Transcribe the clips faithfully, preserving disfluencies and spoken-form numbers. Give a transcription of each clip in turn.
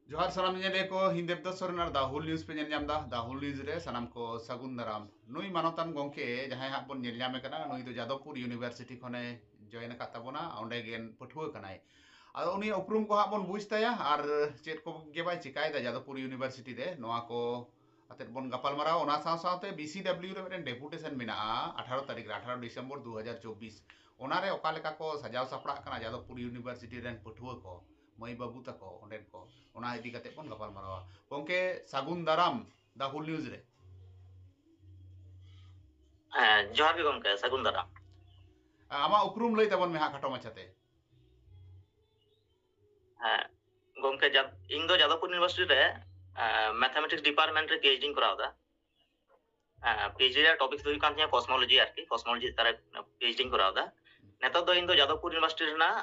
ᱡᱚᱦᱟᱨ ᱥᱟᱱᱟᱢ ᱧᱮᱧᱮᱞᱤᱭᱟᱹ ᱠᱚ, ᱤᱧ ᱫᱮᱵᱫᱟᱥ ᱥᱚᱨᱮᱱ ᱟᱨ ᱫᱟ ᱦᱩᱞ ᱱᱤᱭᱩᱡᱽ ᱯᱮ ᱧᱮᱞ ᱧᱟᱢ ᱮᱫᱟ᱾ ᱫᱟ ᱦᱩᱞ ᱱᱤᱭᱩᱡᱽ ᱨᱮ ᱥᱟᱱᱟᱢ ᱠᱚ ᱥᱟᱹᱜᱩᱱ ᱫᱟᱨᱟᱢ᱾ ᱱᱩᱭ ᱢᱟᱱᱚᱛᱟᱱ ᱜᱚᱢᱠᱮ ᱡᱟᱦᱟᱸᱭ ᱦᱟᱸᱜ ᱵᱚᱱ ᱧᱮᱞ ᱧᱟᱢᱮ ᱠᱟᱱᱟ, ᱱᱩᱭ ᱫᱚ ᱡᱟᱫᱚᱵᱯᱩᱨ ᱤᱭᱩᱱᱤᱵᱷᱟᱨᱥᱤᱴᱤ ᱠᱷᱚᱱᱮ ᱡᱚᱭᱮᱱ ᱟᱠᱟᱫ ᱛᱟᱵᱚᱱᱟ, ᱚᱸᱰᱮ ᱜᱮ ᱯᱟᱹᱴᱷᱩᱣᱟᱹ ᱠᱟᱱᱟᱭ᱾ ᱟᱫᱚ ᱩᱱᱤᱭᱟᱜ ᱩᱯᱨᱩᱢ ᱠᱚ ᱦᱟᱸᱜ ᱵᱚᱱ ᱵᱩᱡᱽ ᱛᱟᱭᱟ ᱟᱨ ᱪᱮᱫ ᱠᱚ ᱜᱮ ᱵᱟᱭ ᱪᱤᱠᱟᱭᱮᱫᱟ ᱡᱟᱫᱚᱵᱯᱩᱨ ᱤᱭᱩᱱᱤᱵᱷᱟᱨᱥᱤᱴᱤ ᱨᱮ, ᱱᱚᱣᱟ ᱠᱚ ᱟᱛᱮᱫ ᱵᱚᱱ ᱜᱟᱯᱟᱞ ᱢᱟᱨᱟᱣᱟ᱾ ᱚᱱᱟ ᱥᱟᱶ ᱥᱟᱶᱛᱮ ᱵᱤ ᱥᱤ ᱰᱟᱵᱽᱞᱤᱭᱩ ᱨᱮ ᱢᱤᱫᱴᱮᱱ ᱰᱮᱯᱩᱴᱮᱥᱚᱱ ᱢᱮᱱᱟᱜᱼᱟ ᱟᱴᱷᱟᱨᱚ ᱛᱟᱹᱨᱤᱠᱷ ᱨᱮ, ᱟᱴᱷᱟᱨᱚ ᱰᱤᱥᱮᱢᱵᱚᱨ ᱫᱩ ᱦᱟᱡᱟᱨ ᱪᱚᱵᱵᱤᱥ᱾ ᱚᱱᱟᱨᱮ ᱚᱠᱟ ᱞᱮᱠᱟ ᱠᱚ ᱥᱟᱡᱟᱣ ᱥᱟᱯᱲᱟᱜ ᱠᱟᱱᱟ ᱡᱟᱫᱚᱵᱯᱩᱨ ᱤᱭᱩᱱᱤᱵᱷᱟᱨᱥᱤᱴᱤ ᱨᱮᱱ ᱯᱟᱹᱴᱷᱩᱣᱟᱹ ᱠᱚ, ᱢᱟᱹᱭ ᱵᱟᱹᱵᱩ ᱛᱟᱠᱚ ᱚᱸᱰᱮᱱ ᱠᱚ, ᱚᱱᱟ ᱤᱫᱤ ᱠᱟᱛᱮ ᱵᱚᱱ ᱜᱟᱯᱟᱞ ᱢᱟᱨᱟᱣᱟ᱾ ᱜᱚᱢᱠᱮ, ᱥᱟᱹᱜᱩᱱ ᱫᱟᱨᱟᱢ ᱫᱟ ᱦᱩᱞ ᱱᱤᱭᱩᱡᱽ ᱨᱮ᱾ ᱦᱮᱸ, ᱡᱚᱦᱟᱨ ᱜᱮ ᱜᱚᱢᱠᱮ, ᱥᱟᱹᱜᱩᱱ ᱫᱟᱨᱟᱢ᱾ ᱟᱢᱟᱜ ᱩᱯᱨᱩᱢ ᱞᱟᱹᱭ ᱛᱟᱵᱚᱱ ᱢᱮ ᱦᱟᱸᱜ ᱠᱷᱟᱴᱚ ᱢᱟᱪᱷᱟᱛᱮ᱾ ᱦᱮᱸ ᱜᱚᱢᱠᱮ, ᱡᱟ- ᱤᱧ ᱫᱚ ᱡᱟᱫᱚᱵᱯᱩᱨ ᱤᱭᱩᱱᱤᱵᱷᱟᱨᱥᱤᱴᱤ ᱨᱮ ᱢᱮᱛᱷᱟᱢᱮᱴᱤᱠᱥ ᱰᱤᱯᱟᱨᱴᱢᱮᱱᱴ ᱨᱮ ᱯᱤ ᱮᱭᱤᱪ ᱰᱤᱧ ᱠᱚᱨᱟᱣ ᱮᱫᱟ᱾ ᱯᱤ ᱮᱭᱤᱪ ᱰᱤ ᱨᱮᱭᱟᱜ ᱴᱚᱯᱤᱠ ᱫᱚ ᱦᱩᱭᱩᱜ ᱠᱟᱱ ᱛᱤᱧᱟᱹ ᱠᱚᱥᱢᱳᱞᱚᱡᱤ ᱟᱨᱠᱤ, ᱠᱚᱥᱢᱳᱞᱚᱡᱤ ᱪᱮᱛᱟᱱ ᱨᱮ ᱯᱤ ᱮᱭᱤᱪ ᱰᱤᱧ ᱠᱚᱨᱟᱣ ᱮᱫᱟ᱾ ᱱᱤᱛᱚᱜ ᱫᱚ ᱤᱧ ᱫᱚ ᱡᱟᱫᱚᱵᱯᱩᱨ ᱤᱭᱩᱱᱤᱵᱷᱟᱨᱥᱤᱴᱤ ᱨᱮᱱᱟᱜ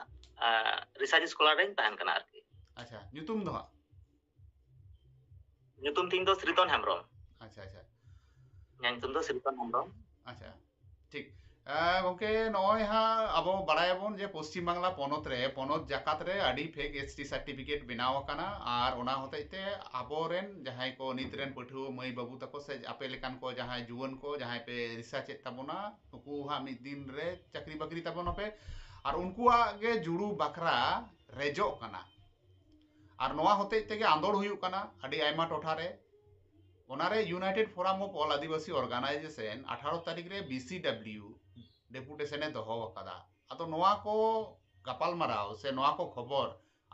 ᱨᱤᱥᱟᱨᱪ ᱥᱠᱚᱞᱟᱨ ᱨᱮᱧ ᱛᱟᱦᱮᱱ ᱠᱟᱱᱟ ᱟᱨᱠᱤ᱾ ᱟᱪᱪᱷᱟ, ᱧᱩᱛᱩᱢ ᱫᱚ ᱦᱟᱸᱜ? ᱧᱩᱛᱩᱢ ᱛᱤᱧ ᱫᱚ ᱥᱨᱤᱛᱚᱱ ᱦᱮᱢᱵᱨᱚᱢ᱾ ᱟᱪᱪᱷᱟ, ᱟᱪᱪᱷᱟ, ᱤᱧᱟᱹᱜ ᱧᱩᱛᱩᱢ ᱫᱚ ᱥᱨᱤᱛᱚᱱ ᱦᱮᱢᱵᱨᱚᱢ᱾ ᱟᱪᱪᱷᱟ, ᱴᱷᱤᱠ᱾ ᱮ, ᱜᱚᱢᱠᱮ, ᱱᱚᱜᱼᱚᱭ ᱦᱟᱸᱜ ᱟᱵᱚ ᱵᱟᱲᱟᱭᱟᱵᱚᱱ ᱡᱮ ᱯᱚᱥᱪᱤᱢ ᱵᱟᱝᱞᱟ ᱯᱚᱱᱚᱛ ᱨᱮ, ᱯᱚᱱᱚᱛ ᱡᱟᱠᱟᱛ ᱨᱮ ᱟᱹᱰᱤ ᱯᱷᱮᱠ ᱮᱥ ᱴᱤ ᱥᱟᱨᱴᱤᱯᱷᱤᱠᱮᱴ ᱵᱮᱱᱟᱣ ᱟᱠᱟᱱᱟ, ᱟᱨ ᱚᱱᱟ ᱦᱚᱛᱮᱡ ᱛᱮ ᱟᱵᱚᱨᱮᱱ ᱡᱟᱦᱟᱸᱭ ᱠᱚ ᱱᱤᱛ ᱨᱮᱱ ᱯᱟᱹᱴᱷᱩᱣᱟᱹ ᱢᱟᱹᱭ ᱵᱟᱹᱵᱩ ᱛᱟᱠᱚ ᱥᱮ ᱟᱯᱮ ᱞᱮᱠᱟᱱ ᱠᱚ ᱡᱟᱦᱟᱸᱭ ᱡᱩᱣᱟᱹᱱ ᱠᱚ ᱡᱟᱦᱟᱸᱭ ᱯᱮ ᱨᱤᱥᱟᱨᱪ ᱮᱫ ᱛᱟᱵᱚᱱᱟ, ᱱᱩᱠᱩ ᱦᱟᱸᱜ ᱢᱤᱫ ᱫᱤᱱ ᱨᱮ ᱪᱟᱹᱠᱨᱤ ᱵᱟᱹᱠᱨᱤ ᱛᱟᱵᱚᱱᱟᱯᱮ, ᱟᱨ ᱩᱱᱠᱩᱣᱟᱜ ᱜᱮ ᱡᱩᱲᱩ ᱵᱟᱠᱷᱨᱟ ᱨᱮᱡᱚᱜ ᱠᱟᱱᱟ᱾ ᱟᱨ ᱱᱚᱣᱟ ᱦᱚᱛᱮᱡ ᱛᱮᱜᱮ ᱟᱸᱫᱳᱲ ᱦᱩᱭᱩᱜ ᱠᱟᱱᱟ ᱟᱹᱰᱤ ᱟᱭᱢᱟ ᱴᱚᱴᱷᱟ ᱨᱮ᱾ ᱚᱱᱟᱨᱮ United Forum of All Adivasi Organization ᱟᱴᱷᱟᱨᱚ ᱛᱟᱹᱨᱤᱠᱷ ᱨᱮ ᱵᱤ ᱥᱤ ᱰᱟᱵᱽᱞᱤᱭᱩ ᱰᱮᱯᱩᱴᱮᱥᱚᱱ ᱮ ᱫᱚᱦᱚ ᱟᱠᱟᱫᱟ᱾ ᱟᱫᱚ ᱱᱚᱣᱟ ᱠᱚ ᱜᱟᱯᱟᱞᱢᱟᱨᱟᱣ ᱥᱮ ᱱᱚᱣᱟ ᱠᱚ ᱠᱷᱚᱵᱚᱨ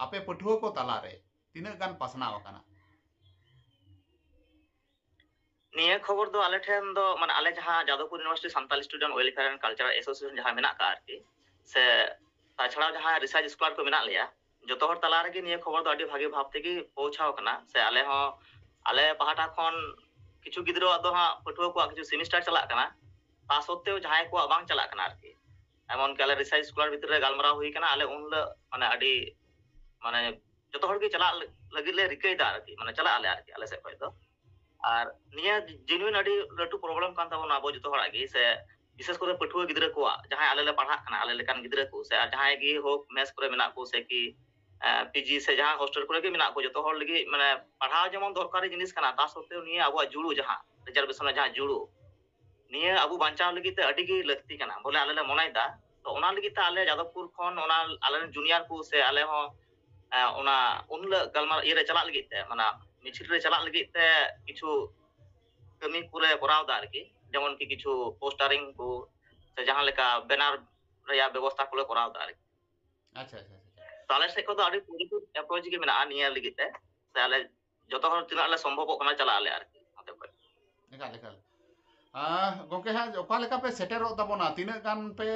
ᱟᱯᱮ ᱯᱟᱹᱴᱷᱩᱣᱟᱹ ᱠᱚ ᱛᱟᱞᱟᱨᱮ ᱛᱤᱱᱟᱹᱜ ᱜᱟᱱ ᱯᱟᱥᱱᱟᱣ ᱟᱠᱟᱱᱟ? ᱱᱤᱭᱟᱹ ᱠᱷᱚᱵᱚᱨ ᱫᱚ ᱟᱞᱮ ᱴᱷᱮᱱ ᱫᱚ, ᱢᱟᱱᱮ, ᱟᱞᱮ ᱡᱟᱦᱟᱸ Jadavpur University Santali Student Welfare and Cultural Association ᱡᱟᱦᱟᱸ ᱢᱮᱱᱟᱜ ᱟᱠᱟᱫ ᱟᱨᱠᱤ, ᱥᱮ ᱛᱟᱪᱷᱟᱲᱟ ᱡᱟᱦᱟᱸ ᱨᱤᱥᱟᱨᱪ ᱥᱠᱚᱞᱟᱨ ᱠᱚ ᱢᱮᱱᱟᱜ ᱞᱮᱭᱟ, ᱡᱚᱛᱚ ᱦᱚᱲ ᱛᱟᱞᱟ ᱨᱮᱜᱮ ᱱᱤᱭᱟᱹ ᱠᱷᱚᱵᱚᱨ ᱫᱚ ᱟᱹᱰᱤ ᱵᱷᱟᱜᱤ ᱵᱷᱟᱵ ᱛᱮᱜᱮ ᱯᱳᱣᱪᱷᱟᱣ ᱠᱟᱱᱟ᱾ ᱥᱮ ᱟᱞᱮ ᱦᱚᱸ, ᱟᱞᱮ ᱯᱟᱦᱴᱟ ᱠᱷᱚᱱ ᱠᱤᱪᱷᱩ ᱜᱤᱫᱽᱨᱟᱹᱣᱟᱜ ᱫᱚ ᱦᱟᱸᱜ, ᱯᱟᱹᱴᱷᱩᱣᱟᱹ ᱠᱚᱣᱟᱜ ᱠᱤᱪᱷᱩ ᱥᱮᱢᱤᱥᱴᱟᱨ ᱪᱟᱞᱟᱜ ᱠᱟᱱᱟ, ᱛᱟ ᱥᱚᱛᱛᱮᱣ ᱡᱟᱦᱟᱸᱭ ᱠᱚᱣᱟᱜ ᱵᱟᱝ ᱪᱟᱞᱟᱜ ᱠᱟᱱᱟ ᱟᱨᱠᱤ᱾ ᱮᱢᱚᱱ ᱠᱤ ᱟᱞᱮ ᱨᱤᱥᱟᱨᱪ ᱥᱠᱚᱞᱟᱨ ᱵᱷᱤᱛᱨᱤ ᱨᱮ ᱜᱟᱞᱢᱟᱨᱟᱣ ᱦᱩᱭ ᱠᱟᱱᱟ, ᱟᱞᱮ ᱩᱱ ᱦᱤᱞᱳᱜ, ᱢᱟᱱᱮ, ᱟᱹᱰᱤ, ᱢᱟᱱᱮ, ᱡᱚᱛᱚ ᱦᱚᱲ ᱜᱮ ᱪᱟᱞᱟᱜ ᱞᱟᱹᱜᱤᱫ ᱞᱮ ᱨᱤᱠᱟᱹᱭᱮᱫᱟ ᱟᱨᱠᱤ, ᱢᱟᱱᱮ, ᱪᱟᱞᱟᱜ ᱟᱞᱮ ᱟᱨᱠᱤ ᱟᱞᱮ ᱥᱮᱫ ᱠᱷᱚᱱ ᱫᱚ᱾ ᱟᱨ ᱱᱤᱭᱟᱹ ᱡᱮᱱᱩᱭᱤᱱ ᱟᱹᱰᱤ ᱞᱟᱹᱴᱩ ᱯᱨᱚᱵᱞᱮᱢ ᱠᱟᱱ ᱛᱟᱵᱚᱱᱟ ᱟᱵᱚ ᱡᱚᱛᱚ ᱦᱚᱲᱟᱜ ᱜᱮ, ᱥᱮ ᱵᱤᱥᱮᱥ ᱠᱚᱨᱮ ᱯᱟᱹᱴᱷᱩᱣᱟᱹ ᱜᱤᱫᱽᱨᱟᱹ ᱠᱚᱣᱟᱜ, ᱡᱟᱦᱟᱸᱭ ᱟᱞᱮ ᱞᱮ ᱯᱟᱲᱦᱟᱜ ᱠᱟᱱᱟ, ᱟᱞᱮ ᱞᱮᱠᱟᱱ ᱜᱤᱫᱽᱨᱟᱹ ᱠᱚ, ᱥᱮ ᱟᱨ ᱡᱟᱦᱟᱸᱭ ᱜᱮ ᱦᱳᱠ ᱢᱮᱥ ᱠᱚᱨᱮ ᱢᱮᱱᱟᱜ ᱠᱚ, ᱥᱮ ᱠᱤ ᱯᱤᱡᱤ ᱥᱮ ᱡᱟᱦᱟᱸ ᱦᱳᱥᱴᱮᱞ ᱠᱚᱨᱮ ᱜᱮ ᱢᱮᱱᱟᱜ ᱠᱚ, ᱡᱚᱛᱚ ᱦᱚᱲ ᱞᱟᱹᱜᱤᱫ ᱢᱟᱱᱮ ᱯᱟᱲᱦᱟᱣ ᱡᱮᱢᱚᱱ ᱫᱚᱨᱠᱟᱨᱤ ᱡᱤᱱᱤᱥ ᱠᱟᱱᱟ, ᱛᱟ ᱥᱚᱛᱛᱮᱣ ᱱᱤᱭᱟᱹ ᱟᱵᱚᱣᱟᱜ ᱡᱩᱲᱩ, ᱡᱟᱦᱟᱸ ᱨᱤᱡᱟᱨᱵᱷᱮᱥᱚᱱ ᱨᱮ ᱡᱟᱦᱟᱸ ᱡᱩᱲᱩ, ᱱᱤᱭᱟᱹ ᱟᱵᱚ ᱵᱟᱧᱪᱟᱣ ᱞᱟᱹᱜᱤᱫ ᱛᱮ ᱟᱹᱰᱤ ᱜᱮ ᱞᱟᱹᱠᱛᱤ ᱠᱟᱱᱟ ᱵᱚᱞᱮ ᱟᱞᱮ ᱞᱮ ᱢᱚᱱᱮᱭᱮᱫᱟ᱾ ᱛᱚ ᱚᱱᱟ ᱞᱟᱹᱜᱤᱫ ᱛᱮ ᱟᱞᱮ ᱡᱟᱫᱚᱵᱯᱩᱨ ᱠᱷᱚᱱ ᱚᱱᱟ ᱟᱞᱮ ᱨᱮᱱ ᱡᱩᱱᱤᱭᱟᱨ ᱠᱚ ᱥᱮ ᱟᱞᱮ ᱦᱚᱸ ᱚᱱᱟ ᱩᱱ ᱦᱤᱞᱳᱜ ᱜᱟᱞᱢᱟᱨᱟᱣ ᱤᱭᱟᱹ ᱨᱮ ᱪᱟᱞᱟᱜ ᱞᱟᱹᱜᱤᱫ ᱛᱮ, ᱢᱟᱱᱮ ᱢᱤᱪᱷᱤᱞ ᱨᱮ ᱪᱟᱞᱟᱜ ᱞᱟᱹᱜᱤᱫ ᱛᱮ ᱠᱤᱪᱷᱩ ᱠᱟᱹᱢᱤ ᱠᱚᱞᱮ ᱠᱚᱨᱟᱣ ᱮᱫᱟ ᱟᱨᱠᱤ, ᱡᱮᱢᱚᱱ ᱠᱤ ᱠᱤᱪᱷᱩ ᱯᱳᱥᱴᱟᱨᱤᱝ ᱠᱚ ᱥᱮ ᱡᱟᱦᱟᱸ ᱞᱮᱠᱟ ᱵᱮᱱᱟᱨ ᱨᱮᱭᱟᱜ ᱵᱮᱵᱚᱥᱛᱷᱟ ᱠᱚᱞᱮ ᱠᱚᱨᱟᱣ ᱮᱫᱟ ᱟᱨᱠᱤ᱾ ᱟᱪᱪᱷᱟ ᱟᱪᱪᱷᱟ ᱟᱪᱪᱷᱟ᱾ ᱛᱚ ᱟᱞᱮ ᱥᱮᱫ ᱠᱷᱚᱱ ᱫᱚ ᱟᱹᱰᱤ ᱯᱚᱡᱤᱴᱤᱵᱷ ᱮᱯᱨᱳᱪ ᱜᱮ ᱢᱮᱱᱟᱜᱼᱟ ᱱᱤᱭᱟᱹ ᱞᱟᱹᱜᱤᱫ ᱛᱮ, ᱥᱮ ᱟᱞᱮ ᱡᱚᱛᱚ ᱦᱚᱲ ᱛᱤᱱᱟᱹᱜ ᱞᱮ ᱥᱚᱢᱵᱷᱚᱵᱚᱜ ᱠᱟᱱᱟ ᱪᱟᱞᱟᱜ ᱟᱞᱮ ᱟᱨᱠᱤ ᱱᱚᱛᱮ ᱠᱷᱚᱱ᱾ ᱮᱠᱟᱞ ᱮᱠᱟᱞ᱾ ᱟᱸ, ᱜᱚᱝᱠᱮ ᱦᱟᱸᱜ ᱚᱠᱟ ᱞᱮᱠᱟ ᱯᱮ ᱥᱮᱴᱮᱨᱚᱜ ᱛᱟᱵᱚᱱᱟ? ᱛᱤᱱᱟᱹᱜ ᱜᱟᱱ ᱯᱮ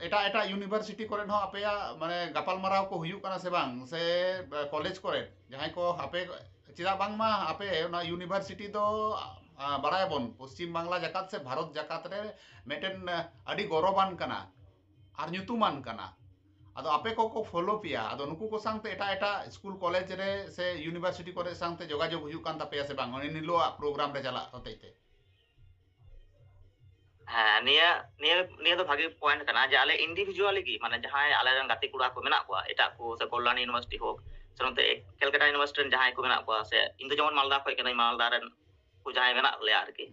ᱮᱴᱟᱜ ᱮᱴᱟᱜ ᱤᱭᱩᱱᱤᱵᱷᱟᱨᱥᱤᱴᱤ ᱠᱚᱨᱮ ᱦᱚᱸ ᱟᱯᱮᱭᱟᱜ ᱢᱟᱱᱮ ᱜᱟᱯᱟᱞᱢᱟᱨᱟᱣ ᱠᱚ ᱦᱩᱭᱩᱜ ᱠᱟᱱᱟ ᱥᱮ ᱵᱟᱝ, ᱥᱮ ᱠᱚᱞᱮᱡᱽ ᱠᱚᱨᱮ ᱡᱟᱦᱟᱸᱭ ᱠᱚ ᱟᱯᱮ, ᱪᱮᱫᱟᱜ ᱵᱟᱝᱢᱟ ᱟᱯᱮ ᱚᱱᱟ ᱤᱭᱩᱱᱤᱵᱷᱟᱨᱥᱤᱴᱤ ᱫᱚ ᱟᱸ, ᱵᱟᱲᱟᱭᱟᱵᱚᱱ ᱯᱚᱥᱪᱤᱢ ᱵᱟᱝᱞᱟ ᱡᱟᱠᱟᱛ ᱥᱮ ᱵᱷᱟᱨᱚᱛ ᱡᱟᱠᱟᱛ ᱨᱮ ᱢᱤᱫᱴᱮᱱ ᱟᱸ, ᱟᱹᱰᱤ ᱜᱚᱨᱚᱵᱟᱱ ᱠᱟᱱᱟ ᱟᱨ ᱧᱩᱛᱩᱢᱟᱱ ᱠᱟᱱᱟ᱾ ᱟᱫᱚ ᱟᱯᱮ ᱠᱚᱠᱚ ᱯᱷᱚᱞᱳ ᱯᱮᱭᱟ, ᱟᱫᱚ ᱱᱩᱠᱩ ᱠᱚ ᱥᱟᱶᱛᱮ ᱮᱴᱟᱜ ᱮᱴᱟᱜ ᱥᱠᱩᱞ ᱠᱚᱞᱮᱡᱽ ᱨᱮ ᱥᱮ ᱤᱭᱩᱱᱤᱵᱷᱟᱨᱥᱤᱴᱤ ᱠᱚᱨᱮ ᱥᱟᱶᱛᱮ ᱡᱳᱜᱟᱡᱳᱜᱽ ᱦᱩᱭᱩᱜ ᱠᱟᱱ ᱛᱟᱯᱮᱭᱟ ᱥᱮ ᱵᱟᱝ ᱩᱱ ᱦᱤᱞᱳᱜ ᱯᱨᱳᱜᱨᱟᱢ ᱨᱮ ᱪᱟᱞᱟᱜ ᱦᱚᱛᱮᱡ ᱛᱮ? ᱦᱮᱸ, ᱱᱤᱭᱟᱹ ᱱᱤᱭᱟᱹ ᱱᱤᱭᱟᱹ ᱫᱚ ᱵᱷᱟᱜᱤ ᱯᱚᱭᱮᱱᱴ ᱠᱟᱱᱟ ᱡᱮ ᱟᱞᱮ ᱤᱱᱰᱤᱵᱷᱤᱡᱩᱣᱟᱞᱤ ᱜᱮ, ᱢᱟᱱᱮ ᱡᱟᱦᱟᱸᱭ ᱟᱞᱮᱨᱮᱱ ᱜᱟᱛᱮ ᱠᱚᱲᱟ ᱠᱚ ᱢᱮᱱᱟᱜ ᱠᱚᱣᱟ ᱮᱴᱟᱜ ᱠᱚ, ᱥᱮ ᱠᱚᱞᱞᱟᱱᱤ ᱤᱭᱩᱱᱤᱵᱷᱟᱨᱥᱤᱴᱤ ᱦᱳᱠ, ᱥᱮ ᱱᱚᱛᱮ ᱠᱮᱞᱠᱟᱴᱟ ᱤᱭᱩᱱᱤᱵᱷᱟᱨᱥᱤᱴᱤ ᱨᱮᱱ ᱡᱟᱦᱟᱸᱭ ᱠᱚ ᱢᱮᱱᱟᱜ ᱠᱚᱣᱟ, ᱥᱮ ᱤᱧ ᱫᱚ ᱡᱮᱢᱚᱱ ᱢᱟᱞᱫᱟ ᱠᱷᱚᱱ ᱠᱟᱹᱱᱟᱹᱧ, ᱢᱟᱞᱫᱟ ᱨᱮᱱ ᱠᱚ ᱡᱟᱦᱟᱸᱭ ᱢᱮᱱᱟᱜ ᱞᱮᱭᱟ ᱟᱨᱠᱤ᱾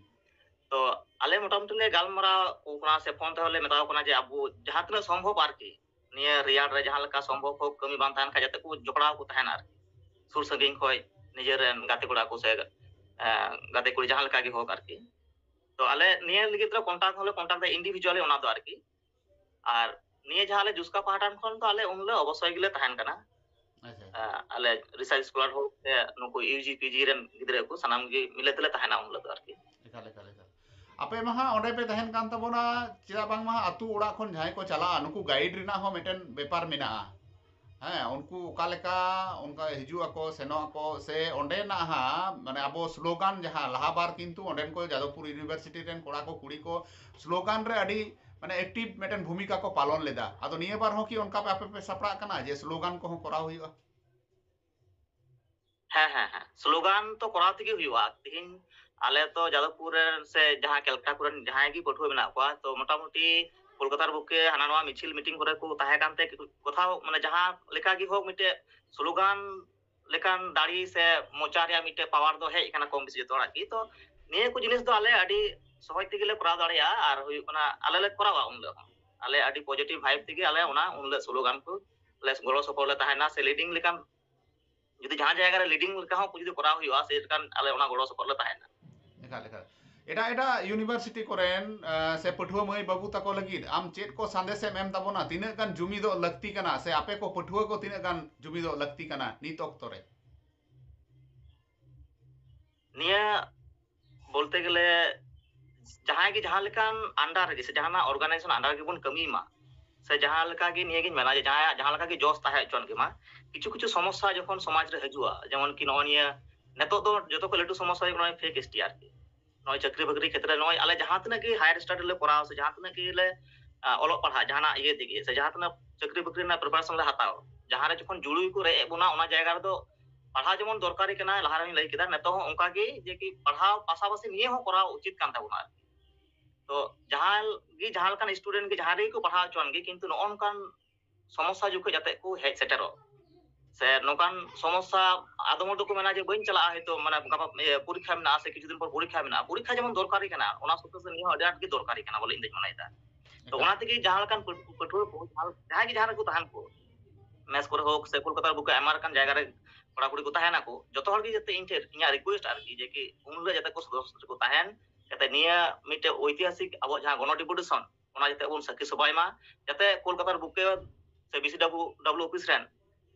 ᱛᱚ ᱟᱞᱮ ᱢᱚᱴᱟᱢᱩᱴᱤ ᱞᱮ ᱜᱟᱞᱢᱟᱨᱟᱣ ᱟᱠᱚ ᱠᱟᱱᱟ ᱥᱮ ᱯᱷᱳᱱ ᱛᱮᱦᱚᱸ ᱞᱮ ᱢᱮᱛᱟ ᱠᱚ ᱠᱟᱱᱟ ᱡᱮ ᱟᱵᱚ ᱡᱟᱦᱟᱸ ᱛᱤᱱᱟᱹᱜ ᱥᱚᱢᱵᱷᱚᱵ ᱟᱨᱠᱤ ᱱᱤᱭᱟᱹ ᱨᱮᱭᱟᱲ ᱨᱮ ᱡᱟᱦᱟᱸ ᱞᱮᱠᱟ ᱥᱚᱢᱵᱷᱚᱵ ᱦᱳᱠ, ᱠᱟᱹᱢᱤ ᱵᱟᱝ ᱛᱟᱦᱮᱱ ᱠᱷᱟᱡ ᱡᱟᱛᱮ ᱠᱚ ᱡᱚᱯᱲᱟᱣ ᱠᱚ ᱛᱟᱦᱮᱱᱟ ᱟᱨᱠᱤ, ᱥᱩᱨ ᱥᱟᱺᱜᱤᱧ ᱠᱷᱚᱱ ᱱᱤᱡᱮᱨᱮᱱ ᱜᱟᱛᱮ ᱠᱚᱲᱟ ᱠᱚ ᱥᱮ ᱮᱸ, ᱜᱟᱛᱮ ᱠᱩᱲᱤ ᱡᱟᱦᱟᱸ ᱞᱮᱠᱟ ᱜᱮ ᱦᱳᱠ ᱟᱨᱠᱤ᱾ ᱛᱚ ᱟᱞᱮ ᱱᱤᱭᱟᱹ ᱞᱟᱹᱜᱤᱫ ᱛᱮ ᱠᱚᱱᱴᱟᱠᱴ ᱦᱚᱸᱞᱮ ᱠᱚᱱᱴᱟᱠᱴ ᱫᱟ ᱤᱱᱰᱤᱵᱷᱤᱡᱩᱣᱟᱞᱤ ᱚᱱᱟ ᱫᱚ ᱟᱨᱠᱤ᱾ ᱟᱨ ᱱᱤᱭᱟᱹ ᱡᱟᱦᱟᱸ ᱟᱞᱮ ᱡᱩᱥᱠᱟ ᱯᱟᱦᱴᱟ ᱠᱷᱚᱱ ᱫᱚ ᱟᱞᱮ ᱩᱱ ᱦᱤᱞᱳᱜ ᱚᱵᱚᱥᱥᱳᱭ ᱜᱮᱞᱮ ᱛᱟᱦᱮᱱ ᱠᱟᱱᱟ᱾ ᱟᱪᱪᱷᱟ᱾ ᱟᱸ, ᱟᱞᱮ ᱨᱤᱥᱟᱨᱪ ᱥᱠᱚᱞᱟᱨ ᱦᱳᱠ ᱥᱮ ᱱᱩᱠᱩ ᱤᱭᱩ ᱡᱤ ᱯᱤ ᱡᱤ ᱨᱮᱱ ᱜᱤᱫᱽᱨᱟᱹ ᱠᱚ ᱥᱟᱱᱟᱢ ᱜᱮ ᱢᱤᱞᱮ ᱛᱮᱞᱮ ᱛᱟᱦᱮᱱᱟ ᱩᱱ ᱦᱤᱞᱳᱜ ᱫᱚ ᱟᱨᱠᱤ᱾ ᱮᱠᱟᱞ ᱮᱠᱟᱞ ᱮᱠᱟᱞ᱾ ᱟᱯᱮ ᱢᱟ ᱦᱟᱸᱜ ᱚᱸᱰᱮ ᱯᱮ ᱛᱟᱦᱮᱱ ᱠᱟᱱ ᱛᱟᱵᱚᱱᱟ, ᱪᱮᱫᱟᱜ ᱵᱟᱝᱢᱟ ᱟᱹᱛᱩ ᱚᱲᱟᱜ ᱠᱷᱚᱱ ᱡᱟᱦᱟᱸᱭ ᱠᱚ ᱪᱟᱞᱟᱜᱼᱟ ᱱᱩᱠᱩ ᱜᱟᱭᱤᱰ ᱨᱮᱱᱟᱜ ᱦᱚᱸ ᱢᱤᱫᱴᱮᱱ ᱵᱮᱯᱟᱨ ᱢᱮᱱᱟᱜᱼᱟ᱾ ᱦᱮᱸ, ᱩᱱᱠᱩ ᱚᱠᱟ ᱞᱮᱠᱟ ᱚᱱᱠᱟ ᱦᱤᱡᱩᱜ ᱟᱠᱚ ᱥᱮᱱᱚᱜ ᱟᱠᱚ ᱥᱮ ᱚᱸᱰᱮᱱᱟᱜ ᱦᱟᱸᱜ ᱢᱟᱱᱮ ᱟᱵᱚ ᱥᱞᱳᱜᱟᱱ ᱡᱟᱦᱟᱸ ᱞᱟᱦᱟ ᱵᱟᱨ ᱠᱤᱱᱛᱩ ᱚᱸᱰᱮᱱ ᱠᱚ ᱡᱟᱫᱚᱵᱯᱩᱨ ᱤᱭᱩᱱᱤᱵᱷᱟᱨᱥᱤᱴᱤ ᱨᱮᱱ ᱠᱚᱲᱟ ᱠᱚ ᱠᱩᱲᱤ ᱠᱚ ᱥᱞᱳᱜᱟᱱ ᱨᱮ ᱟᱹᱰᱤ ᱢᱟᱱᱮ ᱮᱠᱴᱤᱵᱷ ᱢᱤᱫᱴᱮᱱ ᱵᱷᱩᱢᱤᱠᱟ ᱠᱚ ᱯᱟᱞᱚᱱ ᱞᱮᱫᱟ᱾ ᱟᱫᱚ ᱱᱤᱭᱟᱹ ᱵᱟᱨ ᱦᱚᱸ ᱠᱤ ᱚᱱᱠᱟ ᱯᱮ ᱟᱯᱮ ᱯᱮ ᱥᱟᱯᱲᱟᱜ ᱠᱟᱱᱟ ᱡᱮ ᱥᱞᱳᱜᱟᱱ ᱠᱚᱦᱚᱸ ᱠᱚᱨᱟᱣ ᱦᱩᱭᱩᱜᱼᱟ? ᱦᱮᱸ ᱦᱮᱸ ᱦᱮᱸ, ᱥᱞᱳᱜᱟᱱ ᱛᱚ ᱠᱚᱨᱟᱣ ᱛᱮᱜᱮ ᱦᱩᱭᱩᱜᱼᱟ᱾ ᱛᱤᱦᱤᱧ ᱟᱞᱮ ᱛᱚ ᱡᱟᱫᱚᱵᱯᱩᱨ ᱨᱮᱱ ᱥᱮ ᱡᱟᱦᱟᱸ ᱠᱮᱞᱠᱟᱴᱟ ᱠᱚᱨᱮᱱ ᱡᱟᱦᱟᱸᱭ ᱜᱮ ᱯᱟᱹᱴᱷᱩᱣᱟᱹ ᱢᱮᱱᱟᱜ ᱠᱚᱣᱟ, ᱛᱚ ᱢᱚᱴᱟᱢᱩᱴᱤ ᱠᱳᱞᱠᱟᱛᱟ ᱨᱮ ᱵᱩᱠᱮ ᱦᱟᱱᱟ ᱱᱚᱣᱟ ᱢᱤᱪᱷᱤᱞ ᱢᱤᱴᱤᱝ ᱠᱚᱨᱮ ᱠᱚ ᱛᱟᱦᱮᱸ ᱠᱟᱱᱛᱮ ᱠᱚᱛᱷᱟᱣ ᱢᱟᱱᱮ ᱡᱟᱦᱟᱸ ᱞᱮᱠᱟ ᱜᱮ ᱦᱳᱠ ᱢᱤᱫᱴᱮᱡ ᱥᱞᱳᱜᱟᱱ ᱞᱮᱠᱟᱱ ᱫᱟᱲᱮ ᱥᱮ ᱢᱚᱪᱟ ᱨᱮᱭᱟᱜ ᱢᱤᱫᱴᱮᱡ ᱯᱟᱣᱟᱨ ᱫᱚ ᱦᱮᱡ ᱟᱠᱟᱱᱟ ᱠᱚᱢ ᱵᱮᱥᱤ ᱡᱚᱛᱚ ᱦᱚᱲᱟᱜ ᱜᱮ᱾ ᱛᱚ ᱱᱤᱭᱟᱹ ᱠᱚ ᱡᱤᱱᱤᱥ ᱫᱚ ᱟᱞᱮ ᱟᱹᱰᱤ ᱥᱚᱦᱚᱡ ᱛᱮᱜᱮ ᱞᱮ ᱠᱚᱨᱟᱣ ᱫᱟᱲᱮᱭᱟᱜᱼᱟ᱾ ᱟᱨ ᱦᱩᱭᱩᱜ ᱠᱟᱱᱟ ᱟᱞᱮ ᱞᱮ ᱠᱚᱨᱟᱣᱟ ᱩᱱ ᱦᱤᱞᱳᱜ ᱦᱚᱸ᱾ ᱟᱞᱮ ᱟᱹᱰᱤ ᱯᱚᱡᱤᱴᱤᱵᱷ ᱵᱷᱟᱭᱤᱵ ᱛᱮᱜᱮ ᱟᱞᱮ ᱚᱱᱟ ᱩᱱ ᱦᱤᱞᱳᱜ ᱥᱞᱳᱜᱟᱱ ᱠᱚ ᱞᱮ ᱜᱚᱲᱚ ᱥᱚᱯᱚᱦᱚᱫ ᱞᱮ ᱛᱟᱦᱮᱱᱟ ᱥᱮ ᱞᱤᱰᱤᱝ ᱞᱮᱠᱟᱱ ᱡᱩᱫᱤ ᱡᱟᱦᱟᱸ ᱡᱟᱭᱜᱟ ᱨᱮ ᱞᱤᱰᱤᱝ ᱞᱮᱠᱟ ᱦᱚᱸ ᱡᱩᱫᱤ ᱠᱚᱨᱟᱣ ᱦᱩᱭᱩᱜᱼᱟ ᱥᱮ ᱞᱮᱠᱟᱱ ᱟᱞᱮ ᱚᱱᱟ ᱜᱚᱲᱚ ᱥᱚᱯᱚᱦᱚᱫ ᱞᱮ ᱛᱟᱦᱮᱱᱟ᱾ ᱮᱠᱟᱞ ᱮᱠᱟᱞ᱾ ᱮᱴᱟᱜ ᱮᱴᱟᱜ ᱤᱭᱩᱱᱤᱵᱷᱟᱨᱥᱤᱴᱤ ᱠᱚᱨᱮᱱ ᱥᱮ ᱯᱟᱹᱴᱷᱩᱣᱟᱹ ᱢᱟᱹᱭ ᱵᱟᱹᱵᱩ ᱛᱟᱠᱚ ᱞᱟᱹᱜᱤᱫ ᱟᱢ ᱪᱮᱫ ᱠᱚ ᱥᱟᱸᱫᱮᱥ ᱮᱢ ᱮᱢ ᱛᱟᱵᱚᱱᱟ? ᱛᱤᱱᱟᱹᱜ ᱜᱟᱱ ᱡᱩᱢᱤᱫᱚᱜ ᱞᱟᱹᱠᱛᱤ ᱠᱟᱱᱟ ᱥᱮ ᱟᱯᱮ ᱠᱚ ᱯᱟᱹᱴᱷᱩᱣᱟᱹ ᱠᱚ ᱛᱤᱱᱟᱹᱜ ᱜᱟᱱ ᱡᱩᱢᱤᱫᱚᱜ ᱞᱟᱹᱠᱛᱤ ᱠᱟᱱᱟ ᱱᱤᱛ ᱚᱠᱛᱚ ᱨᱮ? ᱱᱤᱭᱟᱹ ᱵᱚᱞᱛᱮ ᱜᱮᱞᱮ ᱡᱟᱦᱟᱸᱭ ᱜᱮ ᱡᱟᱦᱟᱸ ᱞᱮᱠᱟᱱ ᱟᱱᱰᱟᱨ ᱨᱮᱜᱮ ᱥᱮ ᱡᱟᱦᱟᱱᱟᱜ ᱚᱨᱜᱟᱱᱟᱭᱡᱮᱥᱚᱱ ᱟᱱᱰᱟᱨ ᱨᱮᱜᱮ ᱵᱚᱱ ᱠᱟᱹᱢᱤ ᱢᱟ, ᱥᱮ ᱡᱟᱦᱟᱸ ᱞᱮᱠᱟ ᱜᱮ ᱱᱤᱭᱟᱹ ᱜᱤᱧ ᱢᱮᱱᱟ ᱡᱮ ᱡᱟᱦᱟᱸᱭᱟᱜ ᱡᱟᱦᱟᱸ ᱞᱮᱠᱟ ᱜᱮ ᱡᱚᱥ ᱛᱟᱦᱮᱸ ᱦᱚᱪᱚᱣᱟᱱ ᱜᱮ ᱢᱟ, ᱠᱤᱪᱷᱩ ᱠᱤᱪᱷᱩ ᱥᱚᱢᱚᱥᱥᱟ ᱡᱚᱠᱷᱚᱱ ᱥᱚᱢᱟᱡᱽ ᱨᱮ ᱦᱤᱡᱩᱜᱼᱟ, ᱡᱮᱢᱚᱱ ᱠᱤ ᱱᱚᱜᱼᱚᱭ ᱱᱤᱭᱟᱹ ᱱᱤᱛᱚᱜ ᱫᱚ ᱡᱚᱛᱚ ᱠᱷᱚᱱ ᱞᱟᱹᱴᱩ ᱥᱚᱢᱚᱥᱥᱟ ᱦᱩᱭᱩᱜ ᱠᱟᱱᱟ ᱯᱷᱮᱠ ᱮᱥ ᱴᱤ ᱟᱨᱠᱤ᱾ ᱱᱚᱜᱼᱚᱭ ᱪᱟᱹᱠᱨᱤ ᱵᱟᱹᱠᱨᱤ ᱠᱷᱮᱛᱨᱮ ᱱᱚᱜᱼᱚᱭ ᱟᱞᱮ ᱡᱟᱦᱟᱸ ᱛᱤᱱᱟᱹᱜ ᱜᱮ ᱦᱟᱭᱟᱨ ᱥᱴᱟᱰᱤ ᱞᱮ ᱠᱚᱨᱟᱣ ᱥᱮ ᱡᱟᱦᱟᱸ ᱛᱤᱱᱟᱹᱜ ᱜᱮ ᱞᱮ ᱚᱞᱚᱜ ᱯᱟᱲᱦᱟᱜ ᱡᱟᱦᱟᱱᱟᱜ ᱤᱭᱟᱹ ᱛᱮᱜᱮ ᱥᱮ ᱡᱟᱦᱟᱸ ᱛᱤᱱᱟᱹᱜ ᱪᱟᱹᱠᱨᱤ ᱵᱟᱹᱠᱨᱤ ᱨᱮᱱᱟᱜ ᱯᱨᱤᱯᱟᱨᱮᱥᱚᱱ ᱞᱮ ᱦᱟᱛᱟᱣ, ᱡᱟᱦᱟᱸ ᱨᱮ ᱡᱚᱠᱷᱚᱱ ᱡᱩᱲᱩᱭ ᱠᱚ ᱨᱮᱡ ᱮᱫ ᱵᱚᱱᱟ ᱚᱱᱟ ᱡᱟᱭᱜᱟ ᱨᱮᱫᱚ ᱯᱟᱲᱦᱟᱣ ᱡᱮᱢᱚᱱ ᱫᱚᱨᱠᱟᱨᱤ ᱠᱟᱱᱟ, ᱞᱟᱦᱟ ᱨᱮᱦᱚᱸᱧ ᱞᱟᱹᱭ ᱠᱮᱫᱟ, ᱱᱤᱛᱚᱜ ᱦᱚᱸ ᱚᱱᱠᱟ ᱜᱮ ᱡᱮ ᱠᱤ ᱯᱟᱲᱦᱟᱣ ᱯᱟᱥᱟᱯᱟᱥᱤ ᱱᱤᱭᱟᱹ ᱦᱚᱸ ᱠᱚᱨᱟᱣ ᱩᱪᱤᱛ ᱠᱟᱱ ᱛᱟᱵᱚᱱᱟ ᱟᱨᱠᱤ᱾ ᱛᱚ ᱡᱟᱦᱟᱸ ᱜᱮ ᱡᱟᱦᱟᱸ ᱞᱮᱠᱟᱱ ᱥᱴᱩᱰᱮᱱᱴ ᱜᱮ ᱡᱟᱦᱟᱸ ᱨᱮᱜᱮ ᱠᱚ ᱯᱟᱲᱦᱟᱣ ᱦᱚᱪᱚᱣᱟᱱ ᱜᱮ, ᱠᱤᱱᱛᱩ ᱱᱚᱜᱼᱚ ᱱᱚᱝᱠᱟᱱ ᱥᱚᱢᱚᱥᱥᱟ ᱡᱚᱠᱷᱚᱱ ᱡᱟᱛᱮ ᱠᱚ ᱦᱮᱡ ᱥᱮᱴᱮᱨᱚᱜ ᱥᱮ ᱱᱚᱝᱠᱟᱱ ᱥᱚᱢᱚᱥᱥᱟ ᱟᱫᱚᱢ ᱦᱚᱲ ᱫᱚᱠᱚ ᱢᱮᱱᱟ ᱡᱮ ᱵᱟᱹᱧ ᱪᱟᱞᱟᱜᱼᱟ, ᱦᱚᱭᱛᱳ ᱢᱟᱱᱮ ᱜᱟᱯᱟ ᱯᱚᱨᱤᱠᱠᱷᱟ ᱢᱮᱱᱟᱜᱼᱟ ᱥᱮ ᱠᱤᱪᱷᱩ ᱫᱤᱱ ᱯᱚᱨ ᱯᱚᱨᱤᱠᱠᱷᱟ ᱢᱮᱱᱟᱜᱼᱟ, ᱯᱚᱨᱤᱠᱠᱷᱟ ᱡᱮᱢᱚᱱ ᱫᱚᱨᱠᱟᱨᱤ ᱠᱟᱱᱟ ᱚᱱᱟ ᱥᱚᱛᱛᱮ ᱥᱮ ᱱᱤᱭᱟᱹ ᱦᱚᱸ ᱟᱹᱰᱤ ᱟᱸᱴ ᱜᱮ ᱫᱚᱨᱠᱟᱨᱤ ᱠᱟᱱᱟ ᱵᱚᱞᱮ ᱤᱧ ᱫᱚᱧ ᱢᱚᱱᱮᱭᱮᱫᱟ᱾ ᱛᱚ ᱚᱱᱟ ᱛᱮᱜᱮ ᱡᱟᱦᱟᱸ ᱞᱮᱠᱟᱱ ᱯᱟᱹᱴᱷᱩᱣᱟᱹ ᱠᱚ ᱡᱟᱦᱟᱸᱭ ᱜᱮ ᱡᱟᱦᱟᱸ ᱨᱮᱠᱚ ᱛᱟᱦᱮᱱ ᱠᱚ, ᱢᱮᱥ ᱠᱚᱨᱮ ᱦᱳᱠ ᱥᱮ ᱠᱳᱞᱠᱟᱛᱟ ᱨᱮ ᱵᱩᱠᱮ ᱟᱭᱢᱟ ᱞᱮᱠᱟᱱ ᱡᱟᱭᱜᱟ ᱨᱮ ᱠᱚᱲᱟ ᱠᱩᱲᱤ ᱠᱚ ᱛᱟᱦᱮᱱᱟᱠᱚ, ᱡᱚᱛᱚ ᱦᱚᱲ ᱜᱮ ᱡᱟᱛᱮ ᱤᱧ ᱴᱷᱮᱱ ᱤᱧᱟᱹᱜ ᱨᱤᱠᱩᱭᱮᱥᱴ ᱟᱨᱠᱤ ᱡᱮ ᱠᱤ ᱩᱱ ᱦᱤᱞᱳᱜ ᱡᱟᱛᱮ ᱠᱚ ᱥᱚᱫᱚᱥᱥᱚ ᱨᱮᱠᱚ ᱛᱟᱦᱮᱱ, ᱡᱟᱛᱮ ᱱᱤᱭᱟᱹ ᱢᱤᱫᱴᱮᱡ ᱳᱭᱛᱤᱦᱟᱥᱤᱠ ᱟᱵᱚᱣᱟᱜ ᱡᱟᱦᱟᱸ ᱜᱚᱱᱚ ᱰᱮᱯᱩᱴᱮᱥᱚᱱ ᱚᱱᱟ ᱡᱟᱛᱮ ᱵᱚᱱ ᱥᱟᱹᱠᱷᱤ ᱥᱚᱵᱷᱟᱭ ᱢᱟ, ᱡᱟᱛᱮ ᱠᱳᱞᱠᱟᱛᱟ ᱨᱮ ᱵᱩᱠᱮ ᱥᱮ ᱵᱤ ᱥᱤ ᱰᱟᱵᱞᱤᱭᱩ ᱚᱯᱷᱤᱥ ᱨᱮᱱ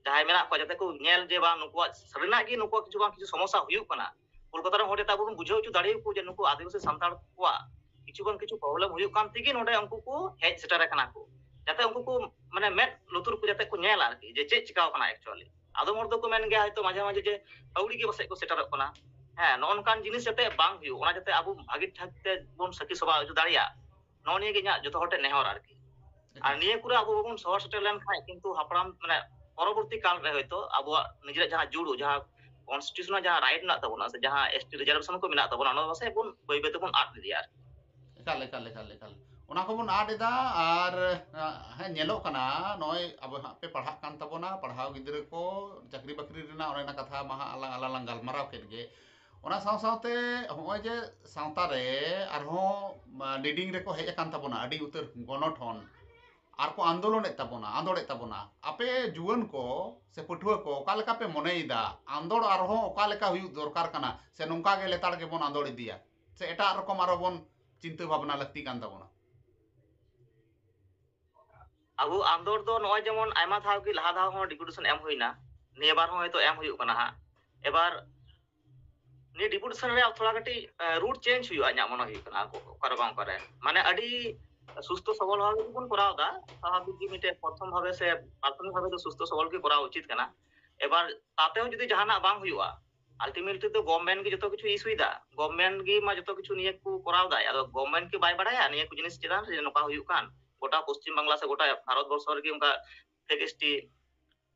ᱡᱟᱦᱟᱸᱭ ᱢᱮᱱᱟᱜ ᱠᱚᱣᱟ ᱡᱟᱛᱮ ᱠᱚ ᱧᱮᱞ ᱡᱮ ᱵᱟᱝ ᱱᱩᱠᱩᱣᱟᱜ ᱥᱟᱹᱨᱤᱱᱟᱜ ᱜᱮ ᱱᱩᱠᱩᱣᱟᱜ ᱠᱤᱪᱷᱩ ᱵᱟᱝ ᱠᱤᱪᱷᱩ ᱥᱚᱢᱚᱥᱥᱟ ᱦᱩᱭᱩᱜ ᱠᱟᱱᱟ, ᱠᱳᱞᱠᱟᱛᱟ ᱨᱮᱱ ᱦᱚᱲ ᱡᱟᱛᱮ ᱟᱵᱚ ᱵᱚᱱ ᱵᱩᱡᱷᱟᱹᱣ ᱦᱚᱪᱚ ᱫᱟᱲᱮᱭᱟᱠᱚ ᱡᱮ ᱱᱩᱠᱩ ᱟᱹᱫᱤᱵᱟᱹᱥᱤ ᱥᱟᱱᱛᱟᱲ ᱠᱚᱣᱟᱜ ᱠᱤᱪᱷᱩ ᱵᱟᱝ ᱠᱤᱪᱷᱩ ᱯᱨᱚᱵᱞᱮᱢ ᱦᱩᱭᱩᱜ ᱠᱟᱱ ᱛᱮᱜᱮ ᱱᱚᱰᱮ ᱩᱱᱠᱩ ᱠᱚ ᱦᱮᱡ ᱥᱮᱴᱮᱨ ᱟᱠᱟᱱᱟ ᱠᱚ, ᱡᱟᱛᱮ ᱩᱱᱠᱩ ᱠᱚ ᱢᱟᱱᱮ ᱢᱮᱫ ᱞᱩᱛᱩᱨ ᱠᱚ ᱡᱟᱛᱮ ᱠᱚ ᱧᱮᱞᱟ ᱟᱨᱠᱤ ᱡᱮ ᱪᱮᱫ ᱪᱤᱠᱟᱣ ᱠᱟᱱᱟ ᱮᱠᱪᱩᱭᱟᱞᱤ᱾ ᱟᱫᱚᱢ ᱦᱚᱲ ᱫᱚᱠᱚ ᱢᱮᱱ ᱜᱮᱭᱟ ᱦᱚᱭᱛᱳ ᱢᱟᱡᱷᱮ ᱢᱟᱡᱷᱮ ᱡᱮ ᱟᱹᱣᱲᱤ ᱜᱮ ᱯᱟᱥᱮᱡ ᱠᱚ ᱥᱮᱴᱮᱨᱚᱜ ᱠᱟᱱᱟ᱾ ᱦᱮᱸ, ᱱᱚᱜᱼᱚ ᱱᱚᱝᱠᱟᱱ ᱡᱤᱱᱤᱥ ᱡᱟᱛᱮ ᱵᱟᱝ ᱦᱩᱭᱩᱜ, ᱚᱱᱟ ᱡᱟᱛᱮ ᱟᱵᱚ ᱵᱷᱟᱹᱜᱤ ᱴᱷᱟᱠ ᱛᱮ ᱵᱚᱱ ᱥᱟᱹᱠᱷᱤ ᱥᱚᱵᱷᱟ ᱦᱚᱪᱚ ᱫᱟᱲᱮᱭᱟᱜ, ᱱᱚᱜᱼᱚ ᱱᱤᱭᱟᱹ ᱜᱮ ᱤᱧᱟᱹᱜ ᱡᱚᱛᱚ ᱦᱚᱲ ᱴᱷᱮᱱ ᱱᱮᱦᱚᱨ ᱟᱨᱠᱤ᱾ ᱟᱨ ᱱᱤᱭᱟᱹ ᱠᱚᱨᱮ ᱟᱵᱚ ᱵᱟᱵᱚᱱ ᱥᱚᱦᱚᱨ ᱥᱮᱴᱮᱨ ᱞᱮᱱᱠᱷᱟᱱ ᱠᱤᱱᱛᱩ ᱦᱟᱯᱲᱟᱢ ᱢᱟᱱᱮ ᱯᱚᱨᱚᱵᱚᱨᱛᱤ ᱠᱟᱞ ᱨᱮ ᱦᱚᱭᱛᱳ ᱟᱵᱚᱣᱟᱜ ᱱᱤᱡᱮᱨᱟᱜ ᱡᱟᱦᱟᱸ ᱡᱩᱲᱩ, ᱡᱟᱦᱟᱸ ᱠᱚᱱᱥᱴᱤᱴᱤᱭᱩᱥᱚᱱᱟᱞ ᱡᱟᱦᱟᱸ ᱨᱟᱭᱤᱴ ᱢᱮᱱᱟᱜ ᱛᱟᱵᱚᱱᱟ ᱥᱮ ᱡᱟᱦᱟᱸ ᱮᱥ ᱴᱤ ᱨᱤᱡᱟᱨᱵᱷᱮᱥᱚᱱ ᱠᱚ ᱢᱮᱱᱟᱜ ᱛᱟᱵᱚᱱᱟ, ᱚᱱᱟ ᱫᱚ ᱯᱟᱥᱮᱡ ᱵᱚᱱ ᱵᱟᱹᱭ ᱵᱟᱹᱭ ᱛᱮᱵᱚᱱ ᱟᱫ ᱤᱫᱤᱭᱟ ᱟᱨᱠᱤ᱾ ᱮᱠᱟᱞ ᱮᱠᱟᱞ ᱮᱠᱟᱞ ᱮᱠᱟᱞ᱾ ᱚᱱᱟ ᱠᱚᱵᱚᱱ ᱟᱫ ᱮᱫᱟ᱾ ᱟᱨ ᱦᱮᱸ, ᱧᱮᱞᱚᱜ ᱠᱟᱱᱟ, ᱱᱚᱜᱼᱚᱭ ᱟᱵᱚ ᱦᱟᱸᱜ ᱯᱮ ᱯᱟᱲᱦᱟᱜ ᱠᱟᱱ ᱛᱟᱵᱚᱱᱟ, ᱯᱟᱲᱦᱟᱣ ᱜᱤᱫᱽᱨᱟᱹ ᱠᱚ, ᱪᱟᱹᱠᱨᱤ ᱵᱟᱹᱠᱨᱤ ᱨᱮᱱᱟᱜ ᱚᱱᱮ ᱚᱱᱟ ᱠᱟᱛᱷᱟ ᱢᱟ ᱦᱟᱸᱜ ᱟᱞᱟᱝ ᱟᱞᱟᱝ ᱞᱟᱝ ᱜᱟᱞᱢᱟᱨᱟᱣ ᱠᱮᱫ ᱜᱮ᱾ ᱚᱱᱟ ᱥᱟᱶ ᱥᱟᱶᱛᱮ ᱦᱚᱸᱜᱼᱚᱭ ᱡᱮ ᱥᱟᱶᱛᱟ ᱨᱮ ᱟᱨᱦᱚᱸ ᱞᱤᱰᱤᱝ ᱨᱮᱠᱚ ᱦᱮᱡ ᱟᱠᱟᱱ ᱛᱟᱵᱚᱱᱟ ᱟᱹᱰᱤ ᱩᱛᱟᱹᱨ ᱜᱚᱱᱚᱴᱷᱚᱱ, ᱟᱨ ᱠᱚ ᱟᱱᱫᱳᱞᱚᱱᱮᱫ ᱛᱟᱵᱚᱱᱟ, ᱟᱸᱫᱳᱲᱮᱫ ᱛᱟᱵᱚᱱᱟ᱾ ᱟᱯᱮ ᱡᱩᱣᱟᱹᱱ ᱠᱚ ᱥᱮ ᱯᱟᱹᱴᱷᱩᱣᱟᱹ ᱠᱚ ᱚᱠᱟ ᱞᱮᱠᱟ ᱯᱮ ᱢᱚᱱᱮᱭᱮᱫᱟ? ᱟᱸᱫᱳᱲ ᱟᱨᱦᱚᱸ ᱚᱠᱟ ᱞᱮᱠᱟ ᱦᱩᱭᱩᱜ ᱫᱚᱨᱠᱟᱨ ᱠᱟᱱᱟ, ᱥᱮ ᱱᱚᱝᱠᱟ ᱜᱮ ᱞᱮᱛᱟᱲ ᱜᱮᱵᱚᱱ ᱟᱸᱫᱳᱲ ᱤᱫᱤᱭᱟ, ᱥᱮ ᱮᱴᱟᱜ ᱨᱚᱠᱚᱢ ᱟᱨᱚ ᱵᱚᱱ ᱪᱤᱱᱛᱟᱹ ᱵᱷᱟᱵᱽᱱᱟ ᱞᱟᱹᱠᱛᱤ ᱠᱟᱱ ᱛᱟᱵᱚᱱᱟ? ᱟᱵᱚ ᱟᱸᱫᱳᱲ ᱫᱚ ᱱᱚᱜᱼᱚᱭ ᱡᱮᱢᱚᱱ ᱟᱭᱢᱟ ᱫᱷᱟᱣ ᱜᱮ, ᱞᱟᱦᱟ ᱫᱷᱟᱣ ᱦᱚᱸ ᱰᱮᱯᱩᱴᱮᱥᱚᱱ ᱮᱢ ᱦᱩᱭᱱᱟ, ᱱᱤᱭᱟᱹ ᱵᱟᱨ ᱦᱚᱸ ᱦᱚᱭᱛᱳ ᱮᱢ ᱦᱩᱭᱩᱜ ᱠᱟᱱᱟ ᱦᱟᱸᱜ᱾ ᱮᱵᱟᱨ ᱱᱤᱭᱟᱹ ᱰᱮᱯᱩᱴᱮᱥᱚᱱ ᱨᱮᱭᱟᱜ ᱛᱷᱚᱲᱟ ᱠᱟᱹᱴᱤᱡ ᱨᱩᱴ ᱪᱮᱧᱡᱽ ᱦᱩᱭᱩᱜᱼᱟ ᱤᱧᱟᱹᱜ ᱢᱚᱱᱮ ᱦᱩᱭᱩᱜ ᱠᱟᱱᱟ᱾ ᱚᱠᱟᱨᱮ ᱵᱟᱝ ᱚᱠᱟᱨᱮ, ᱢᱟᱱᱮ, ᱟᱹᱰᱤ ᱥᱩᱥᱛᱷᱚ ᱥᱚᱵᱚᱞ ᱵᱷᱟᱵᱮ ᱜᱮᱵᱚᱱ ᱠᱚᱨᱟᱣ ᱮᱫᱟ᱾ ᱥᱟᱵᱷᱟᱵᱤᱠ ᱜᱮ ᱢᱤᱫᱴᱮᱡ ᱯᱨᱟᱛᱷᱚᱢᱤᱠ ᱵᱷᱟᱵᱮ ᱫᱚ ᱥᱩᱥᱛᱷᱚ ᱥᱚᱵᱚᱞ ᱜᱮ ᱠᱚᱨᱟᱣ ᱩᱪᱤᱛ ᱠᱟᱱᱟ᱾ ᱮᱵᱟᱨ ᱛᱟᱛᱮᱦᱚᱸ ᱡᱩᱫᱤ ᱡᱟᱦᱟᱱᱟᱜ ᱵᱟᱝ ᱦᱩᱭᱩᱜᱼᱟ, ᱟᱞᱴᱤᱢᱮᱴᱞᱤ ᱫᱚ ᱜᱚᱵᱷᱢᱮᱱᱴ ᱜᱮ ᱡᱚᱛᱚ ᱠᱤᱪᱷᱩ ᱤᱥᱩᱭᱮᱫᱟ, ᱜᱚᱵᱷᱢᱮᱱᱴ ᱜᱮ ᱢᱟ ᱡᱚᱛᱚ ᱠᱤᱪᱷᱩ ᱱᱤᱭᱟᱹ ᱠᱚ ᱠᱚᱨᱟᱣ ᱫᱟᱭ᱾ ᱟᱫᱚ ᱜᱚᱵᱷᱢᱮᱱᱴ ᱜᱮ ᱵᱟᱭ ᱵᱟᱲᱟᱭᱟ ᱱᱤᱭᱟᱹ ᱠᱚ ᱡᱤᱱᱤᱥ ᱪᱮᱛᱟᱱ ᱨᱮ ᱱᱚᱝᱠᱟ ᱦᱩᱭᱩᱜ ᱠᱟᱱ? ᱜᱚᱴᱟ ᱯᱚᱥᱪᱤᱢ ᱵᱟᱝᱞᱟ ᱥᱮ ᱜᱚᱴᱟ ᱵᱷᱟᱨᱚᱛ ᱵᱚᱨᱥᱚ ᱨᱮᱜᱮ ᱚᱱᱠᱟ ᱯᱷᱮᱠ ᱮᱥᱴᱤ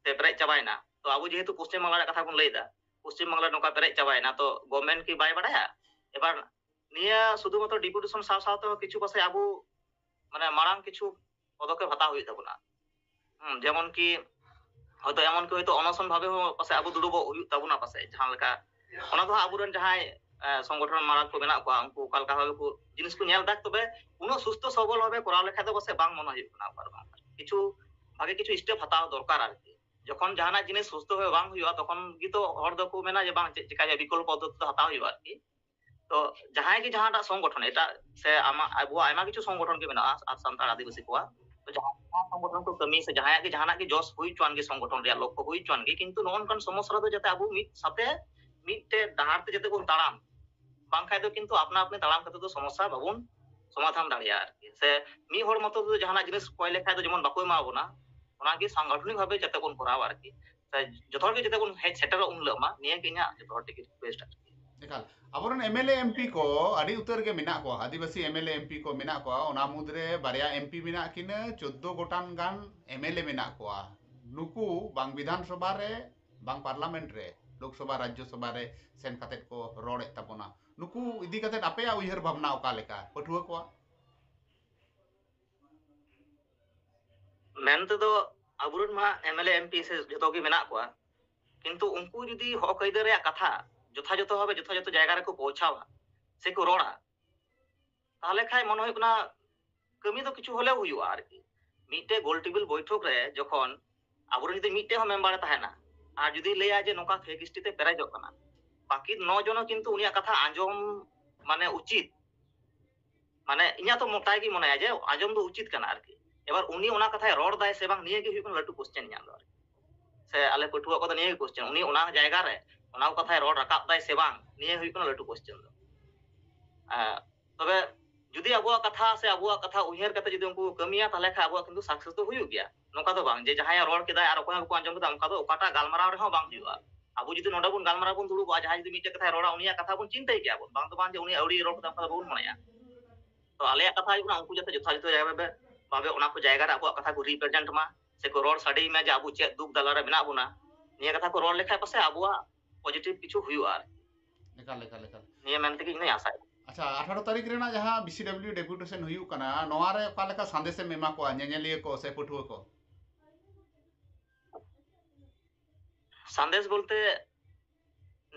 ᱛᱮ ᱯᱮᱨᱮᱡ ᱪᱟᱵᱟᱭᱮᱱᱟ᱾ ᱛᱚ ᱟᱵᱚ ᱡᱮᱦᱮᱛᱩ ᱯᱚᱥᱪᱤᱢ ᱵᱟᱝᱞᱟ ᱨᱮᱭᱟᱜ ᱠᱟᱛᱷᱟ ᱵᱚᱱ ᱞᱟᱹᱭᱫᱟ, ᱯᱚᱥᱪᱤᱢ ᱵᱟᱝᱞᱟ ᱱᱚᱝᱠᱟ ᱯᱮᱨᱮᱡ ᱪᱟᱵᱟᱭᱮᱱᱟ, ᱛᱚ ᱜᱚᱵᱷᱢᱮᱱᱴ ᱠᱤ ᱵᱟᱭ ᱵᱟᱲᱟᱭᱟ? ᱮᱵᱟᱨ ᱱᱤᱭᱟᱹ ᱥᱩᱫᱷᱩ ᱢᱟᱛᱨᱚ ᱰᱮᱯᱩᱴᱮᱥᱚᱱ ᱥᱟᱶ ᱥᱟᱶ ᱛᱮᱦᱚᱸ ᱠᱤᱪᱷᱩ ᱯᱟᱥᱮ ᱟᱵᱚ, ᱢᱟᱱᱮ, ᱢᱟᱲᱟᱝ ᱠᱤᱪᱷᱩ ᱯᱚᱫᱚᱠᱷᱮᱯ ᱦᱟᱛᱟᱣ ᱦᱩᱭᱩᱜ ᱛᱟᱵᱚᱱᱟ᱾ ᱦᱩᱸ, ᱡᱮᱢᱚᱱ ᱠᱤ ᱦᱚᱭᱛᱳ, ᱮᱢᱚᱱ ᱠᱤ ᱦᱚᱭᱛᱳ ᱚᱱᱚᱥᱚᱱ ᱵᱷᱟᱵᱮ ᱦᱚᱸ ᱯᱟᱥᱮ ᱟᱵᱚ ᱫᱩᱲᱩᱵᱚᱜ ᱦᱩᱭᱩᱜ ᱛᱟᱵᱚᱱᱟ ᱯᱟᱥᱮ, ᱡᱟᱦᱟᱸ ᱞᱮᱠᱟ, ᱚᱱᱟ ᱫᱚ ᱦᱟᱸᱜ ᱟᱵᱚᱨᱮᱱ ᱡᱟᱦᱟᱸᱭ, ᱮ, ᱥᱚᱝᱜᱚᱴᱷᱚᱱ ᱢᱟᱨᱟᱝ ᱠᱚ ᱢᱮᱱᱟᱜ ᱠᱚᱣᱟ, ᱩᱱᱠᱩ ᱚᱠᱟ ᱞᱮᱠᱟ ᱵᱷᱟᱵᱮ ᱠᱚ ᱡᱤᱱᱤᱥ ᱠᱚ ᱧᱮᱞ ᱫᱟ, ᱛᱚᱵᱮ ᱩᱱᱟᱹᱜ ᱥᱩᱥᱛᱷᱚ ᱥᱚᱵᱚᱞ ᱵᱷᱟᱵᱮ ᱠᱚᱨᱟᱣ ᱞᱮᱠᱷᱟᱡ ᱫᱚ ᱯᱟᱥᱮ ᱵᱟᱝ ᱢᱚᱱᱮ ᱦᱩᱭᱩᱜ ᱠᱟᱱᱟ᱾ ᱚᱠᱟ ᱨᱮ ᱵᱟᱝ, ᱠᱤᱪᱷᱩ ᱵᱷᱟᱜᱮ ᱠᱤᱪᱷᱩ ᱥᱴᱮᱯ ᱦᱟᱛᱟᱣ ᱫᱚᱨᱠᱟᱨ ᱟᱨᱠᱤ᱾ ᱡᱚᱠᱷᱚᱱ ᱡᱟᱦᱟᱱᱟᱜ ᱡᱤᱱᱤᱥ ᱥᱩᱥᱛᱷᱚ ᱵᱷᱟᱵᱮ ᱵᱟᱝ ᱦᱩᱭᱩᱜᱼᱟ, ᱛᱚᱠᱷᱚᱱ ᱜᱮᱛᱚ ᱦᱚᱲ ᱫᱚᱠᱚ ᱢᱮᱱᱟ ᱡᱮ, "ᱵᱟᱝ, ᱪᱮᱫ ᱪᱤᱠᱟᱹᱭᱟ, ᱵᱤᱠᱚᱞᱯᱚ ᱯᱚᱫᱽᱫᱷᱚᱛᱤ ᱫᱚ ᱦᱟᱛᱟᱣ ᱦᱩᱭᱩᱜᱼᱟ ᱟᱨᱠᱤ᱾" ᱛᱚ ᱡᱟᱦᱟᱸᱭ ᱜᱮ ᱡᱟᱦᱟᱸᱴᱟᱜ ᱥᱚᱝᱜᱚᱴᱷᱚᱱ, ᱮᱴᱟᱜ ᱥᱮ ᱟᱢᱟᱜ, ᱟᱵᱚᱣᱟᱜ ᱟᱭᱢᱟ ᱠᱤᱪᱷᱩ ᱥᱚᱝᱜᱚᱴᱷᱚᱱ ᱜᱮ ᱢᱮᱱᱟᱜᱼᱟ ᱟᱨ ᱥᱟᱱᱛᱟᱲ ᱟᱹᱫᱤᱵᱟᱹᱥᱤ ᱠᱚᱣᱟᱜ, ᱛᱚ ᱡᱟᱦᱟᱸ ᱥᱚᱝᱜᱚᱴᱷᱚᱱ ᱠᱚ ᱠᱟᱹᱢᱤ ᱥᱮ ᱡᱟᱦᱟᱸᱭᱟᱜ ᱜᱮ ᱡᱟᱦᱟᱱᱟᱜ ᱜᱮ ᱡᱚᱥ ᱦᱩᱭ ᱦᱚᱪᱚᱣᱟᱱ ᱜᱮ, ᱥᱚᱝᱜᱚᱴᱷᱚᱱ ᱨᱮᱭᱟᱜ ᱞᱚᱠᱠᱷᱚ ᱦᱩᱭ ᱦᱚᱪᱚᱣᱟᱱ ᱜᱮ, ᱠᱤᱱᱛᱩ ᱱᱚᱜᱼᱚ ᱱᱚᱝᱠᱟᱱ ᱥᱚᱢᱚᱥᱥᱟ ᱨᱮᱫᱚ ᱡᱟᱛᱮ ᱟᱵᱚ ᱢᱤᱫ ᱥᱟᱛᱮ ᱢᱤᱫᱴᱮᱡ ᱰᱟᱦᱟᱨ ᱛᱮ ᱡᱟᱛᱮ ᱵᱚᱱ ᱛᱟᱲᱟᱢ, ᱵᱟᱝᱠᱷᱟᱡ ᱫᱚ ᱠᱤᱱᱛᱩ ᱟᱯᱱᱟ ᱟᱯᱱᱤ ᱛᱟᱲᱟᱢ ᱠᱟᱛᱮ ᱫᱚ ᱥᱚᱢᱚᱥᱥᱟ ᱵᱟᱵᱚᱱ ᱥᱚᱢᱟᱫᱷᱟᱱ ᱫᱟᱲᱮᱭᱟᱜᱼᱟ ᱟᱨᱠᱤ᱾ ᱥᱮ ᱢᱤᱫ ᱦᱚᱲ ᱢᱚᱛᱚ ᱛᱮᱫᱚ ᱡᱟᱦᱟᱱᱟᱜ ᱡᱤᱱᱤᱥ ᱠᱚᱭ ᱞᱮᱠᱷᱟᱡ ᱫᱚ ᱡᱮᱢᱚᱱ ᱵᱟᱠᱚ ᱮᱢᱟ ᱵᱚᱱᱟ, ᱚᱱᱟᱜᱮ ᱥᱟᱝᱜᱚᱴᱷᱚᱱᱤᱠ ᱵᱷᱟᱵᱮ ᱡᱟᱛᱮ ᱵᱚᱱ ᱠᱚᱨᱟᱣᱟ ᱟᱨᱠᱤ᱾ ᱥᱮ ᱡᱚᱛᱚ ᱦᱚᱲ ᱜᱮ ᱡᱟᱛᱮ ᱵᱚᱱ ᱦᱮᱡ ᱥᱮᱴᱮᱨᱚᱜ ᱩᱱ ᱦᱤᱞᱳᱜ ᱢᱟ, ᱱᱤᱭᱟᱹ ᱜᱮ ᱤᱧᱟᱹᱜ ᱡᱚᱛᱚ ᱦᱚᱲ ᱴᱷᱮᱱ ᱨᱤᱠᱩᱭᱮᱥᱴ ᱟᱨᱠᱤ᱾ ᱮᱠᱟᱞ, ᱟᱵᱚᱨᱮᱱ M L A, M P ᱠᱚ ᱟᱹᱰᱤ ᱩᱛᱟᱹᱨ ᱜᱮ ᱢᱮᱱᱟᱜ ᱠᱚᱣᱟ, ᱟᱹᱫᱤᱵᱟᱹᱥᱤ M L A, M P ᱠᱚ ᱢᱮᱱᱟᱜ ᱠᱚᱣᱟ᱾ ᱚᱱᱟ ᱢᱩᱫᱽᱨᱮ ᱵᱟᱨᱭᱟ ᱮᱢ ᱯᱤ ᱢᱮᱱᱟᱜ ᱠᱤᱱᱟᱹ, ᱪᱳᱫᱽᱫᱳ ᱜᱚᱴᱟᱝ ᱜᱟᱱ ᱮᱢ ᱮᱞ ᱮ ᱢᱮᱱᱟᱜ ᱠᱚᱣᱟ᱾ ᱱᱩᱠᱩ ᱵᱟᱝ ᱵᱤᱫᱷᱟᱱ ᱥᱚᱵᱷᱟ ᱨᱮ, ᱵᱟᱝ ᱯᱟᱨᱞᱟᱢᱮᱱᱴ ᱨᱮ, ᱞᱳᱠᱥᱚᱵᱷᱟ, ᱨᱟᱡᱽᱡᱚ ᱥᱚᱵᱷᱟ ᱨᱮ ᱥᱮᱱ ᱠᱟᱛᱮᱫ ᱠᱚ ᱨᱚᱲᱮᱫ ᱛᱟᱵᱚᱱᱟ᱾ ᱱᱩᱠᱩ ᱤᱫᱤ ᱠᱟᱛᱮᱫ ᱟᱯᱮᱭᱟᱜ ᱩᱭᱦᱟᱹᱨ ᱵᱷᱟᱵᱽᱱᱟ ᱚᱠᱟ ᱞᱮᱠᱟ ᱯᱟᱹᱴᱷᱩᱣᱟᱹ ᱠᱚᱣᱟᱜ? ᱢᱮᱱ ᱛᱮᱫᱚ ᱟᱵᱚᱨᱮᱱ ᱢᱟ M L A M P ᱥᱮ ᱡᱚᱛᱚ ᱜᱮ ᱢᱮᱱᱟᱜ ᱠᱚᱣᱟ, ᱠᱤᱱᱛᱩ ᱩᱱᱠᱩ ᱡᱩᱫᱤ ᱦᱚᱠ ᱟᱹᱭᱫᱟᱹᱨ ᱨᱮᱭᱟᱜ ᱠᱟᱛᱷᱟ ᱡᱚᱛᱷᱟᱡᱚᱛᱚ ᱵᱷᱟᱵᱮ ᱡᱚᱛᱷᱟᱡᱚᱛᱚ ᱡᱟᱭᱜᱟ ᱨᱮᱠᱚ ᱯᱳᱣᱪᱷᱟᱣᱟ ᱥᱮᱠᱚ ᱨᱚᱲᱟ, ᱛᱟᱦᱚᱞᱮ ᱠᱷᱟᱱ ᱢᱚᱱᱮ ᱦᱩᱭᱩᱜ ᱠᱟᱱᱟ ᱠᱟᱹᱢᱤ ᱫᱚ ᱠᱤᱪᱷᱩ ᱦᱚᱞᱮᱣ ᱦᱩᱭᱩᱜᱼᱟ ᱟᱨᱠᱤ᱾ ᱢᱤᱫᱴᱮᱡ ᱜᱳᱞ ᱴᱮᱵᱤᱞ ᱵᱳᱭᱴᱷᱚᱠ ᱨᱮ ᱡᱚᱠᱷᱚᱱ ᱟᱵᱚᱨᱮᱱ ᱡᱩᱫᱤ ᱢᱤᱫᱴᱮᱡ ᱦᱚᱸ ᱢᱮᱢᱵᱟᱨᱮ ᱛᱟᱦᱮᱱᱟ ᱟᱨ ᱡᱩᱫᱤ ᱞᱟᱹᱭᱟ ᱡᱮ ᱱᱚᱝᱠᱟ ᱯᱷᱮᱠ ᱮᱥ ᱴᱤ ᱛᱮ ᱯᱮᱨᱮᱡᱚᱜ ᱠᱟᱱᱟ, ᱵᱟᱹᱠᱤ ᱱᱚ ᱡᱚᱱ ᱦᱚᱸ ᱠᱤᱱᱛᱩ ᱩᱱᱤᱭᱟᱜ ᱠᱟᱛᱷᱟ ᱟᱸᱡᱚᱢ ᱢᱟᱱᱮ ᱩᱪᱤᱛ, ᱢᱟᱱᱮ ᱤᱧᱟᱜ ᱛᱚ ᱢᱚᱛᱟᱭ ᱜᱮ ᱢᱚᱱᱮᱭᱟ ᱡᱮ ᱟᱸᱡᱚᱢ ᱫᱚ ᱩᱪᱤᱛ ᱠᱟᱱᱟ ᱟᱨᱠᱤ᱾ ᱮᱵᱟᱨ ᱩᱱᱤ ᱚᱱᱟ ᱠᱟᱛᱷᱟᱭ ᱨᱚᱲ ᱫᱟᱭ ᱥᱮ ᱵᱟᱝ, ᱱᱤᱭᱟᱹ ᱜᱮ ᱦᱩᱭᱩᱜ ᱠᱟᱱᱟ ᱞᱟᱹᱴᱩ ᱠᱚᱥᱪᱮᱱ ᱤᱧᱟᱜ ᱫᱚ ᱟᱨᱠᱤ᱾ ᱥᱮ ᱟᱞᱮ ᱯᱟᱹᱴᱷᱩᱣᱟᱹ ᱠᱚᱫᱚ ᱱᱤᱭᱟᱹ ᱜᱮ ᱠᱚᱥᱪᱮᱱ, ᱩᱱᱤ ᱚᱱᱟ ᱡᱟᱭᱜᱟ ᱨᱮ ᱚᱱᱟ ᱠᱚ ᱠᱟᱛᱷᱟᱭ ᱨᱚᱲ ᱨᱟᱠᱟᱵ ᱫᱟᱭ ᱥᱮ ᱵᱟᱝ, ᱱᱤᱭᱟᱹ ᱦᱩᱭᱩᱜ ᱠᱟᱱᱟ ᱞᱟᱹᱴᱩ ᱠᱚᱥᱪᱮᱱ ᱫᱚ᱾ ᱟᱨ ᱛᱚᱵᱮ ᱡᱩᱫᱤ ᱟᱵᱚᱣᱟᱜ ᱠᱟᱛᱷᱟ ᱥᱮ ᱟᱵᱚᱣᱟᱜ ᱠᱟᱛᱷᱟ ᱩᱭᱦᱟᱹᱨ ᱠᱟᱛᱮ ᱡᱩᱫᱤ ᱩᱱᱠᱩ ᱠᱚ ᱠᱟᱹᱢᱤᱭᱟ, ᱛᱟᱦᱚᱞᱮ ᱠᱷᱟᱱ ᱟᱵᱚᱣᱟᱜ ᱠᱤᱱᱛᱩ ᱥᱟᱠᱥᱮᱥ ᱫᱚ ᱦᱩᱭᱩᱜ ᱜᱮᱭᱟ᱾ ᱱᱚᱝᱠᱟ ᱫᱚ ᱵᱟᱝ ᱡᱮ ᱡᱟᱦᱟᱸᱭ ᱨᱚᱲ ᱠᱮᱫᱟᱭ ᱟᱨ ᱚᱠᱚᱭ ᱦᱚᱸ ᱵᱟᱠᱚ ᱟᱸᱡᱚᱢ ᱠᱮᱫᱟ, ᱚᱱᱠᱟ ᱫᱚ ᱚᱠᱟᱴᱟᱜ ᱜᱟᱞᱢᱟᱨᱟᱣ ᱨᱮᱦᱚᱸ ᱵᱟᱝ ᱦᱩᱭᱩᱜᱼᱟ᱾ ᱟᱵᱚ ᱡᱩᱫᱤ ᱱᱚᱰᱮ ᱵᱚᱱ ᱜᱟᱞᱢᱟᱨᱟᱣ ᱵᱚᱱ ᱫᱩᱲᱩᱵᱚᱜᱼᱟ, ᱡᱟᱦᱟᱸᱭ ᱡᱩᱫᱤ ᱢᱤᱫᱴᱮᱡ ᱠᱟᱛᱷᱟᱭ ᱨᱚᱲᱟ, ᱩᱱᱤᱭᱟᱜ ᱠᱟᱛᱷᱟ ᱵᱚᱱ ᱪᱤᱱᱛᱟᱹᱭ ᱜᱮᱭᱟ ᱵᱚᱱ, ᱵᱟᱝ ᱫᱚ ᱵᱟᱝ ᱡᱮ ᱩᱱᱤ ᱟᱹᱣᱲᱤ ᱨᱚᱲ ᱠᱮᱫᱟ, ᱚᱱᱠᱟ ᱫᱚ ᱵᱟᱵᱚᱱ ᱢᱚᱱᱮᱭᱟ᱾ ᱛᱚ ᱟᱞᱮᱭᱟᱜ ᱠᱟᱛᱷᱟ ᱦᱩᱭᱩᱜ ᱠᱟᱱᱟ ᱩᱱᱠᱩ ᱡᱟᱛᱮ ᱡᱚᱛᱷᱟᱡᱚᱛᱷᱚ ᱡᱟᱭᱜᱟ ᱨᱮ ᱵᱷᱟᱵᱮ ᱚᱱᱟ ᱠᱚ ᱡᱟᱭᱜᱟ ᱨᱮ ᱟᱵᱚᱣᱟᱜ ᱠᱟᱛᱷᱟ ᱠᱚ ᱨᱤᱯᱨᱮᱡᱮᱱᱴ ᱢᱟ, ᱥᱮᱠᱚ ᱨᱚᱲ ᱥᱟᱰᱮᱭ ᱢᱟ ᱡᱮ ᱟᱵᱚ ᱪᱮᱫ ᱫᱩᱠ ᱫᱟᱞᱟ ᱨᱮ ᱢᱮᱱᱟᱜ ᱵᱚᱱᱟ᱾ ᱱᱤᱭᱟᱹ ᱠᱟᱛᱷᱟ ᱠᱚ ᱨᱚᱲ ᱞᱮᱠᱷᱟᱡ ᱯᱟᱥᱮᱡ ᱟᱵᱚᱣᱟᱜ ᱯᱚᱡᱤᱴᱤᱵᱷ ᱠᱤᱪᱷᱩ ᱦᱩᱭᱩᱜᱼᱟ ᱟᱨᱠᱤ᱾ ᱮᱠᱟᱞ ᱮᱠᱟᱞ ᱮᱠᱟᱞ᱾ ᱱᱤᱭᱟᱹ ᱢᱮᱱ ᱛᱮᱜᱮ ᱤᱧ ᱫᱚᱧ ᱟᱥᱟᱭᱮᱫᱟ᱾ ᱟᱪᱪᱷᱟ, ᱟᱴᱷᱟᱨᱚ ᱛᱟᱹᱨᱤᱠᱷ ᱨᱮᱱᱟᱜ ᱡᱟᱦᱟᱸ ᱵᱤ ᱥᱤ ᱰᱟᱵᱽᱞᱤᱭᱩ ᱰᱮᱯᱩᱴᱮᱥᱚᱱ ᱦᱩᱭᱩᱜ ᱠᱟᱱᱟ, ᱱᱚᱣᱟ ᱨᱮ ᱚᱠᱟ ᱞᱮᱠᱟ ᱥᱟᱸᱫᱮᱥ ᱮᱢ ᱮᱢᱟ ᱠᱚᱣᱟ ᱧᱮᱧᱮᱞᱤᱭᱟᱹ ᱠᱚ ᱥᱮ ᱯᱟᱹᱴᱷᱩᱣᱟᱹ ᱠᱚ? ᱥᱟᱸᱫᱮᱥ ᱵᱚᱞᱛᱮ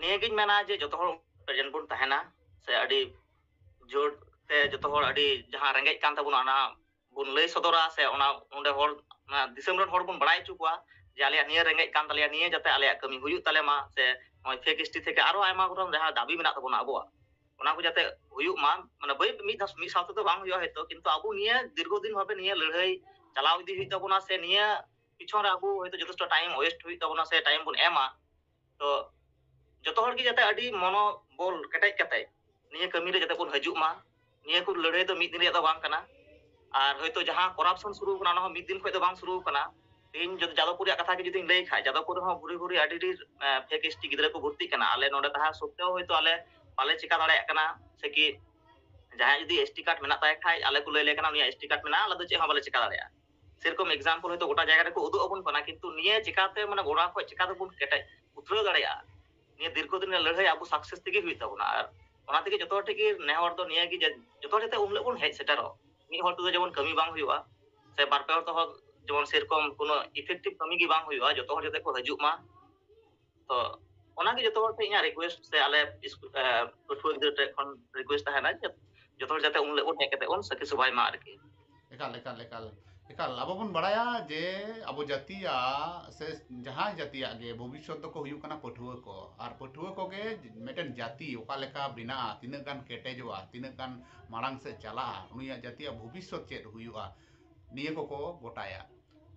ᱱᱤᱭᱟᱹᱜᱤᱧ ᱢᱮᱱᱟ ᱡᱮ ᱡᱚᱛᱚ ᱦᱚᱲ ᱯᱨᱮᱡᱮᱱᱴ ᱵᱚᱱ ᱛᱟᱦᱮᱱᱟ, ᱥᱮ ᱟᱹᱰᱤ ᱡᱳᱨ ᱛᱮ ᱡᱚᱛᱚ ᱦᱚᱲ ᱟᱹᱰᱤ ᱡᱟᱦᱟᱸ ᱨᱮᱸᱜᱮᱡ ᱠᱟᱱ ᱛᱟᱵᱚᱱᱟ ᱚᱱᱟ ᱵᱚᱱ ᱞᱟᱹᱭ ᱥᱚᱫᱚᱨᱟ, ᱥᱮ ᱚᱱᱟ ᱚᱸᱰᱮ ᱦᱚᱲ, ᱚᱱᱟ ᱫᱤᱥᱚᱢ ᱨᱮᱱ ᱦᱚᱲ ᱵᱚᱱ ᱵᱟᱲᱟᱭ ᱦᱚᱪᱚ ᱠᱚᱣᱟ ᱡᱮ ᱟᱞᱮᱭᱟᱜ ᱱᱤᱭᱟᱹ ᱨᱮᱸᱜᱮᱡ ᱠᱟᱱ ᱛᱟᱞᱮᱭᱟ, ᱱᱤᱭᱟᱹ ᱡᱟᱛᱮ ᱟᱞᱮᱭᱟᱜ ᱠᱟᱹᱢᱤ ᱦᱩᱭᱩᱜ ᱛᱟᱞᱮ ᱢᱟ, ᱥᱮ ᱱᱚᱜᱼᱚᱭ ᱯᱷᱮᱠ ᱮᱥ ᱴᱤ ᱛᱷᱮᱠᱮ ᱟᱨᱚ ᱟᱭᱢᱟ ᱜᱚᱴᱟᱝ ᱡᱟᱦᱟᱸ ᱫᱟᱹᱵᱤ ᱢᱮᱱᱟᱜ ᱛᱟᱵᱚᱱᱟ ᱟᱵᱚᱣᱟᱜ, ᱚᱱᱟ ᱠᱚ ᱡᱟᱛᱮ ᱦᱩᱭᱩᱜ ᱢᱟ᱾ ᱢᱟᱱᱮ ᱵᱟᱹᱭ ᱢᱤᱫ ᱫᱷᱟᱣ ᱢᱤᱫ ᱥᱟᱶ ᱛᱮᱫᱚ ᱵᱟᱝ ᱦᱩᱭᱩᱜᱼᱟ ᱦᱚᱭᱛᱳ, ᱠᱤᱱᱛᱩ ᱟᱵᱚ ᱱᱤᱭᱟᱹ ᱫᱤᱨᱜᱷᱚ ᱫᱤᱱ ᱵᱷᱟᱵᱮ ᱱᱤᱭᱟᱹ ᱞᱟᱹᱲᱦᱟᱹᱭ ᱪᱟᱞᱟᱣ ᱤᱫᱤ ᱦᱩᱭᱩᱜ ᱛᱟᱵᱚᱱᱟ, ᱥᱮ ᱱᱤᱭᱟᱹ ᱯᱤᱪᱷᱚᱱ ᱨᱮ ᱟᱵᱚ ᱦᱚᱭᱛᱳ ᱡᱚᱛᱷᱮᱥᱴᱚ ᱴᱟᱭᱤᱢ ᱳᱭᱮᱥᱴ ᱦᱩᱭᱩᱜ ᱛᱟᱵᱚᱱᱟ ᱥᱮ ᱴᱟᱭᱤᱢ ᱵᱚᱱ ᱮᱢᱟ᱾ ᱛᱚ ᱡᱚᱛᱚ ᱦᱚᱲ ᱜᱮ ᱡᱟᱛᱮ ᱟᱹᱰᱤ ᱢᱚᱱᱳᱵᱚᱞ ᱠᱮᱴᱮᱡ ᱠᱟᱛᱮ ᱱᱤᱭᱟᱹ ᱠᱟᱹᱢᱤ ᱨᱮ ᱡᱟᱛᱮ ᱵᱚᱱ ᱦᱤᱡᱩᱜ ᱢᱟ᱾ ᱱᱤᱭᱟᱹ ᱠᱚ ᱞᱟᱹᱲᱦᱟᱹᱭ ᱫᱚ ᱢᱤᱫ ᱫᱤᱱ ᱨᱮᱭᱟᱜ ᱫᱚ ᱵᱟᱝ ᱠᱟᱱᱟ᱾ ᱟᱨ ᱦᱚᱭᱛᱳ ᱡᱟᱦᱟᱸ ᱠᱚᱨᱟᱯᱥᱚᱱ ᱥᱩᱨᱩ ᱠᱟᱱᱟ, ᱚᱱᱟ ᱦᱚᱸ ᱢᱤᱫ ᱫᱤᱱ ᱠᱷᱚᱱ ᱫᱚ ᱵᱟᱝ ᱥᱩᱨᱩ ᱠᱟᱱᱟ᱾ ᱛᱮᱦᱮᱧ ᱡᱩᱫᱤ ᱡᱟᱫᱚᱵᱯᱩᱨ ᱨᱮᱭᱟᱜ ᱠᱟᱛᱷᱟ ᱜᱮ ᱡᱩᱫᱤᱧ ᱞᱟᱹᱭ ᱠᱷᱟᱡ, ᱡᱟᱫᱚᱵᱯᱩᱨ ᱨᱮᱦᱚᱸ ᱵᱷᱩᱨᱤ ᱵᱷᱩᱨᱤ ᱟᱹᱰᱤ ᱰᱷᱮᱨ ᱯᱷᱮᱠ ᱮᱥ ᱴᱤ ᱜᱤᱫᱽᱨᱟᱹ ᱠᱚ ᱵᱷᱚᱨᱛᱤᱜ ᱠᱟᱱᱟ᱾ ᱟᱞᱮ ᱱᱚᱰᱮ ᱛᱟᱦᱮᱸ ᱥᱚᱛᱛᱮᱣ ᱦᱚᱭᱛᱳ ᱟᱞᱮ ᱵᱟᱞᱮ ᱪᱮᱠᱟ ᱫᱟᱲᱮᱭᱟᱜ ᱠᱟᱱᱟ, ᱥᱮ ᱠᱤ ᱡᱟᱦᱟᱸᱭᱟᱜ ᱡᱩᱫᱤ ᱮᱥ ᱴᱤ ᱠᱟᱨᱰ ᱢᱮᱱᱟᱜ ᱛᱟᱭ ᱠᱷᱟᱡ, ᱟᱞᱮ ᱠᱚ ᱞᱟᱹᱭ ᱞᱮ ᱠᱟᱱᱟ ᱩᱱᱤᱭᱟᱜ ᱮᱥ ᱴᱤ ᱠᱟᱨᱰ ᱢᱮᱱᱟᱜᱼᱟ, ᱟᱞᱮ ᱫᱚ ᱪᱮᱫ ᱦᱚᱸ ᱵᱟᱞᱮ ᱪᱮᱠᱟ ᱫᱟᱲᱮᱭᱟᱜᱼᱟ᱾ ᱥᱮᱨᱚᱠᱚᱢ ᱮᱠᱡᱟᱢᱯᱚᱞ ᱦᱚᱭᱛᱳ ᱜᱚᱴᱟ ᱡᱟᱭᱜᱟ ᱨᱮᱠᱚ ᱩᱫᱩᱜ ᱟᱵᱚᱱ ᱠᱟᱱᱟ, ᱠᱤᱱᱛᱩ ᱱᱤᱭᱟᱹ ᱪᱮᱠᱟᱛᱮ ᱢᱟᱱᱮ ᱜᱚᱲᱟ ᱠᱷᱚᱡ ᱪᱮᱠᱟ ᱛᱮᱵᱚᱱ ᱠᱮᱴᱮᱡ ᱩᱛᱨᱟᱹᱣ ᱫᱟᱲᱮᱭᱟᱜᱼᱟ? ᱱᱤᱭᱟᱹ ᱫᱤᱨᱜᱷᱚ ᱫᱤᱱ ᱨᱮᱱᱟᱜ ᱞᱟᱹᱲᱦᱟᱹᱭ ᱟᱵᱚ ᱥᱟᱠᱥᱮᱥ ᱛᱮᱜᱮ ᱦᱩᱭᱩᱜ ᱛᱟᱵᱚᱱᱟ᱾ ᱟᱨ ᱚᱱᱟ ᱛᱮᱜᱮ ᱡᱚᱛᱚ ᱦᱚᱲ ᱴᱷᱮᱱ ᱜᱮ ᱱᱮᱦᱚᱨ ᱫᱚ ᱱᱤᱭᱟᱹ ᱜᱮ ᱡᱮ ᱡᱚᱛᱚ ᱦᱚᱲ ᱡᱟᱛᱮ ᱩᱱ ᱦᱤᱞᱳᱜ ᱵᱚᱱ ᱦᱮᱡ ᱥᱮᱴᱮᱨᱚᱜ, ᱢᱤᱫ ᱦᱚᱲ ᱛᱮᱫᱚ ᱡᱮᱢᱚᱱ ᱠᱟᱹᱢᱤ ᱵᱟᱝ ᱦᱩᱭᱩᱜᱼᱟ, ᱥᱮ ᱵᱟᱨ ᱯᱮ ᱦᱚᱲ ᱛᱮᱦᱚᱸ ᱡᱮᱢᱚᱱ ᱥᱮᱨᱚᱠᱚᱢ ᱠᱳᱱᱳ ᱤᱯᱷᱮᱠᱴᱤᱵᱷ ᱠᱟᱹᱢᱤ ᱜᱮ ᱵᱟᱝ ᱦᱩᱭᱩᱜᱼᱟ, ᱡᱚᱛᱚ ᱦᱚᱲ ᱡᱟᱛᱮ ᱠᱚ ᱦᱤᱡᱩᱜ ᱢᱟ᱾ ᱛᱚ ᱚᱱᱟᱜᱮ ᱡᱚᱛᱚ ᱦᱚᱲ ᱴᱷᱮᱱ ᱤᱧᱟᱹᱜ ᱨᱤᱠᱩᱭᱮᱥᱴ ᱥᱮ ᱟᱞᱮ ᱤᱥᱠᱩ- ᱮ, ᱯᱟᱹᱴᱷᱩᱣᱟᱹ ᱜᱤᱫᱽᱨᱟᱹ ᱴᱷᱮᱱ ᱠᱷᱚᱱ ᱨᱤᱠᱩᱭᱮᱥᱴ ᱛᱟᱦᱮᱱᱟ ᱡᱮ ᱡᱚᱛᱚ ᱦᱚᱲ ᱡᱟᱛᱮ ᱩᱱ ᱦᱤᱞᱳᱜ ᱵᱚᱱ ᱦᱮᱡ ᱠᱟᱛᱮ ᱵᱚᱱ ᱥᱟᱹᱠᱷᱤ ᱥᱚᱵᱷᱟᱭ ᱢᱟ ᱟᱨᱠᱤ᱾ ᱮᱠᱟᱞ, ᱮᱠᱟᱞ, ᱮᱠᱟᱞ, ᱮᱠᱟᱞ᱾ ᱟᱵᱚ ᱵᱚᱱ ᱵᱟᱲᱟᱭᱟ ᱡᱮ ᱟᱵᱚ ᱡᱟᱹᱛᱤᱭᱟᱜ ᱥᱮ ᱡᱟᱦᱟᱸᱭ ᱡᱟᱹᱛᱤᱭᱟᱜ ᱜᱮ ᱵᱷᱚᱵᱤᱥᱥᱚᱛ ᱫᱚᱠᱚ ᱦᱩᱭᱩᱜ ᱠᱟᱱᱟ ᱯᱟᱹᱴᱷᱩᱣᱟᱹ ᱠᱚ᱾ ᱟᱨ ᱯᱟᱹᱴᱷᱩᱣᱟᱹ ᱠᱚᱜᱮ ᱢᱤᱫᱴᱮᱱ ᱡᱟᱹᱛᱤ ᱚᱠᱟ ᱞᱮᱠᱟ ᱵᱮᱱᱟᱜᱼᱟ, ᱛᱤᱱᱟᱹᱜ ᱜᱟᱱ ᱠᱮᱴᱮᱡᱚᱜᱼᱟ, ᱛᱤᱱᱟᱹᱜ ᱜᱟᱱ ᱢᱟᱲᱟᱝ ᱥᱮᱫ ᱪᱟᱞᱟᱜᱼᱟ, ᱩᱱᱤᱭᱟᱜ ᱡᱟᱹᱛᱤᱭᱟᱜ ᱵᱷᱚᱵᱤᱥᱥᱚᱛ ᱪᱮᱫ ᱦᱩᱭᱩᱜᱼᱟ, ᱱᱤᱭᱟᱹ ᱠᱚᱠᱚ ᱜᱚᱴᱟᱭᱟ᱾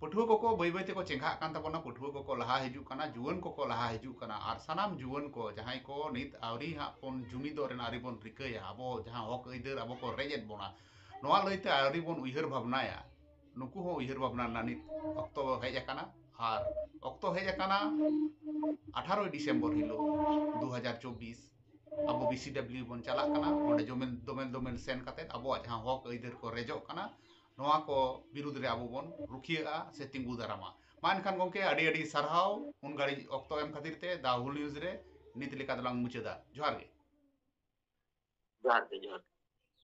ᱯᱟᱹᱴᱷᱩᱣᱟᱹ ᱠᱚᱠᱚ ᱵᱟᱹᱭ ᱵᱟᱹᱭ ᱛᱮᱠᱚ ᱪᱮᱸᱜᱷᱟᱜ ᱠᱟᱱ ᱛᱟᱵᱚᱱᱟ, ᱯᱟᱹᱴᱷᱩᱣᱟᱹ ᱠᱚᱠᱚ ᱞᱟᱦᱟ ᱦᱤᱡᱩᱜ ᱠᱟᱱᱟ, ᱡᱩᱣᱟᱹᱱ ᱠᱚᱠᱚ ᱞᱟᱦᱟ ᱦᱤᱡᱩᱜ ᱠᱟᱱᱟ, ᱟᱨ ᱥᱟᱱᱟᱢ ᱡᱩᱣᱟᱹᱱ ᱠᱚ ᱡᱟᱦᱟᱸᱭ ᱠᱚ ᱱᱤᱛ ᱟᱹᱣᱨᱤ ᱦᱟᱸᱜ ᱵᱚᱱ ᱡᱩᱢᱤᱫᱚᱜ ᱨᱮᱱᱟᱜ ᱟᱹᱣᱨᱤ ᱵᱚᱱ ᱨᱤᱠᱟᱹᱭᱟ, ᱟᱵᱚ ᱡᱟᱦᱟᱸ ᱦᱚᱠ ᱟᱹᱭᱫᱟᱹᱨ ᱟᱵᱚ ᱠᱚ ᱨᱮᱡ ᱮᱫ ᱵᱚᱱᱟ, ᱱᱚᱣᱟ ᱞᱟᱹᱭᱛᱮ ᱟᱹᱣᱨᱤ ᱵᱚᱱ ᱩᱭᱦᱟᱹᱨ ᱵᱷᱟᱵᱽᱱᱟᱭᱟ᱾ ᱱᱩᱠᱩ ᱦᱚᱸ ᱩᱭᱦᱟᱹᱨ ᱵᱷᱟᱵᱽᱱᱟ ᱨᱮᱱᱟᱜ ᱱᱤᱛ ᱚᱠᱛᱚ ᱦᱮᱡ ᱟᱠᱟᱱᱟ, ᱟᱨ ᱚᱠᱛᱚ ᱦᱮᱡ ᱟᱠᱟᱱᱟ ᱟᱴᱷᱟᱨᱚᱭ ᱰᱤᱥᱮᱢᱵᱚᱨ ᱦᱤᱞᱳᱜ ᱫᱩ ᱦᱟᱡᱟᱨ ᱪᱚᱵᱵᱤᱥ, ᱟᱵᱚ ᱵᱤ ᱥᱤ ᱰᱟᱵᱽᱞᱤᱭᱩ ᱵᱚᱱ ᱪᱟᱞᱟᱜ ᱠᱟᱱᱟ, ᱚᱸᱰᱮ ᱡᱚᱢᱮᱞ ᱫᱚᱢᱮᱞ ᱫᱚᱢᱮᱞ ᱥᱮᱱ ᱠᱟᱛᱮ ᱟᱵᱚᱣᱟᱜ ᱡᱟᱦᱟᱸ ᱦᱚᱠ ᱟᱹᱭᱫᱟᱹᱨ ᱠᱚ ᱨᱮᱡᱚᱜ ᱠᱟᱱᱟ, ᱱᱚᱣᱟ ᱠᱚ ᱵᱤᱨᱩᱫᱽ ᱨᱮ ᱟᱵᱚ ᱵᱚᱱ ᱨᱩᱠᱷᱤᱭᱟᱹᱜᱼᱟ ᱥᱮ ᱛᱤᱸᱜᱩ ᱫᱟᱨᱟᱢᱟ᱾ ᱢᱟ ᱮᱱᱠᱷᱟᱱ ᱜᱚᱢᱠᱮ, ᱟᱹᱰᱤ ᱟᱹᱰᱤ ᱥᱟᱨᱦᱟᱣ ᱩᱱ ᱜᱷᱟᱹᱲᱤᱡ ᱚᱠᱛᱚ ᱮᱢ ᱠᱷᱟᱹᱛᱤᱨ ᱛᱮ᱾ ᱫᱟ ᱦᱩᱞ ᱱᱤᱭᱩᱡᱽ ᱨᱮ ᱱᱤᱛ ᱞᱮᱠᱟ ᱫᱚᱞᱟᱝ ᱢᱩᱪᱟᱹᱫᱟ᱾ ᱡᱚᱦᱟᱨ ᱜᱮ᱾ ᱡᱚᱦᱟᱨ ᱜᱮ, ᱡᱚᱦᱟᱨ ᱜᱮ᱾